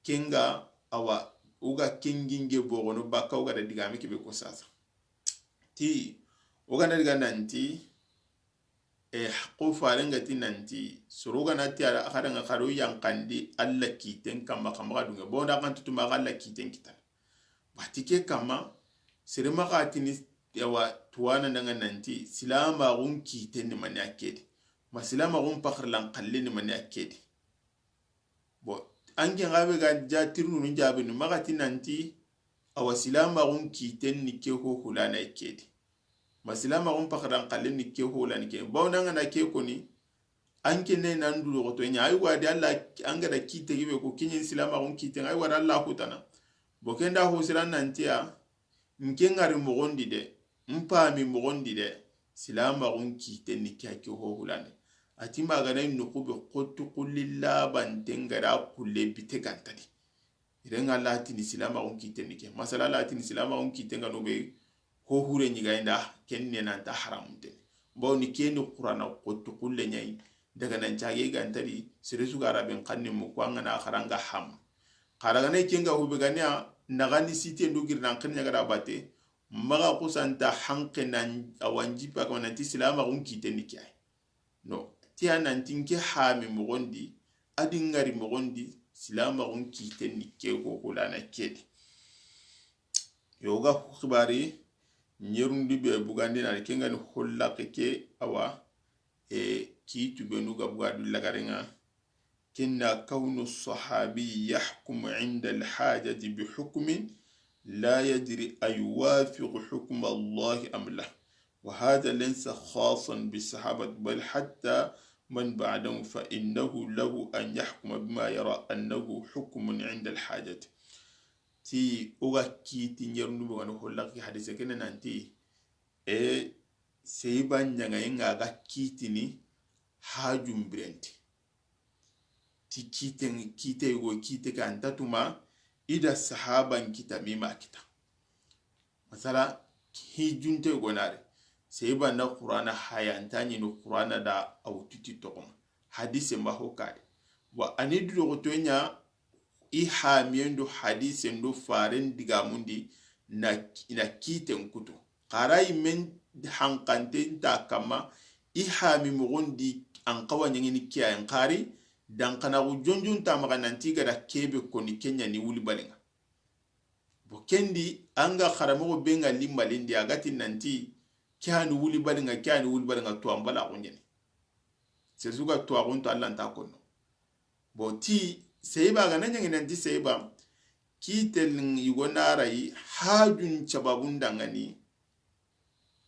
Kenga awa, o ga kenginge bogono baka o ga da digame kebe ko sasa. Ti, o ga na diga nanti, e, ko farenga ti nanti, soro ga na ti ara, a xaranga xaro yankandi Alla kiten kama, kama ga dunga. Bon, da kan tutuma ga Alla kiten kitana. Bati ke kama, sere maxa tini yawa tuwana nanga nanti silamaxun kiten ni mani a ke di, ma silamaxun paxarilan xallen ni mani a ke di. Bon, an ke ŋa be ga ja tirnunu jaabini maxa ti nanti awa silamaxun kiten ni ke ho hulana ke di, ma silamaxun paxarilan xallen ni ke ho hulana ke di. Bawo nanga na ke koni, an ke ne nan duro xoto ɲa, ay wadi Allah, an ga da kite gibe ko kiɲin silamaxun kiten, ay wadi Allah hutana. Bo kenda ho siran nantiya, nke ŋari moxondi de, n pami moxondi de, silamaxun kiten ni ke a ke ho hulane. A ti magana noxu be xottu xulli labanten ga da xulle bite gantadi. Irenga latini silamaxun kiten ni ke. Masala latini silamaxun kiten ga no be ho hure ɲiga inda ken ne nanta haramunten. Bawo ni ke ni Qur'ana xottu xulle ɲayi. Daga nan cage gantadi, sere su ga rabin xanni mu ko an ga na xaranga ham. Xara ga ne kenga hube ga ne a, na ga ni site ndo girnan xirnya ga da bate, maxa kusanta hanke nan awanji pa ko nanti silamaxun kiten ni ke ay. No, tiya nanti nke hami moxondi, a di ŋari moxondi, silamaxun kiten ni ke ko hulana ke di. Yoga xibari ɲerundi be bugandi na kenga ni holla ke ke awa, e, kitu benu ga buga du lagarenga. Kinna kawnu sahabi yahkumu inda alhajati bi hukmin la yadri ayuwafiqu hukma Allahi am la. Wa hadha laysa khasan bi sahabati bal hatta man ba'dahum fa innahu lahu an yahkuma bima yara annahu hukmun inda alhajati. Ti o ga kiti ɲerundu bogano holla ki hadise kene nanti, e, seiba ɲanga inga ga kitini hajun birenti. Ti kite, kite go kite ka anta tuma ida sahaban kita mima kita. Masala hijunte gonare. Seiba na Qur'ana haya anta ɲini Qur'ana da awtuti toxoma. Hadise ma ho kade. Wa ani du doxoto ɲa i hamiyen do hadisen do faren digamundi na, na kiten kutu. Xara i men hankante nta kamma i hami moxondi an xawa ɲangini kiyayen xari dankanaxu jonjon ta maxa nanti gada kebe koni kenya ni wuli balinga. Bo kendi anga xaramoxo be nga limbalindi a gati nanti ke hani wuli balinga, ke hani wuli balinga to an bala xunjeni. Sesu ga to a xunto Allah nta konno. Bo ti seiba ga na ɲangi nanti seiba kitel yugo narayi hajun cababun dangani.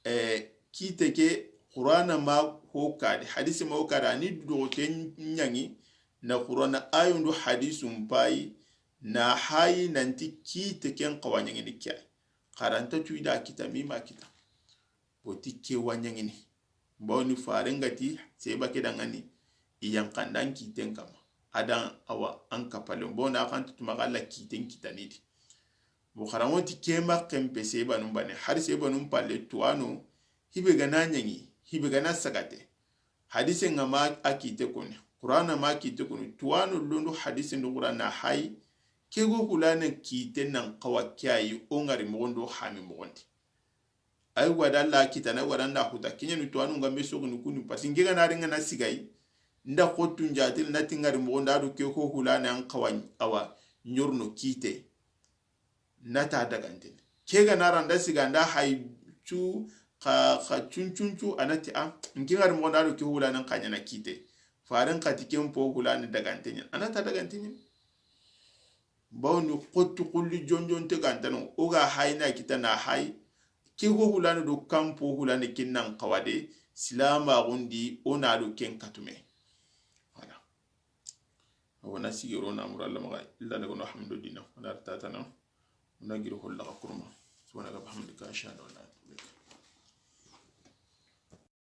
E, kite ke Qur'ana ma ho kade, hadise ma ho kade, ani doxote ɲangi na Qur'ana ayundu hadisun payi na hayi nanti kite ken xawa ɲangini kiyayi. Xaranta tuyida kita mima kita. Boti ke wa ɲangini. Bawni farengati seba ke dangani i yankandan kiten kama. Adan awa an kapalen. Bawna kan tutuma kala kiten kitanidi. Bo xaranŋo ti ke ma kempe sebanun bane. Hari sebanun palle tuwano hibe gana ɲangi, hibe gana sagate. Hadise nga ma a kite koni. Qur'ana ma a kite koni. Tuwano londo hadise ndo Qur'ana hayi. Ke go hulane kite nan xawa kiyayi o ngari moxondo hami moxondi. Ay wada la kitana wada nda huta kinyanu to anu ngambe sogunu kunu parce que ngega na ringa na sigay nda xotu njati na tingari mo nda do ke ho hulana an xawa awa nyorno kite. Nata dagantene kega na randa siga nda hay cu xa xa cuncuncu anati a nki ngari mo nda do ke hulana xanya na kite. Faran xati kempo hulana dagantene anata dagantene. Bawni xotti xulli jonjonte gantano o ga hayna kita na hay. Ke ho hulani do kampo hulani kinnan xawade silamaxundi o na do ken katume. Voilà. Awa na sigiro na mura lamaxa illa daga no hamdodina wala tatana. Una giri holla ka kurma. Subhanaka bihamdika ashhadu an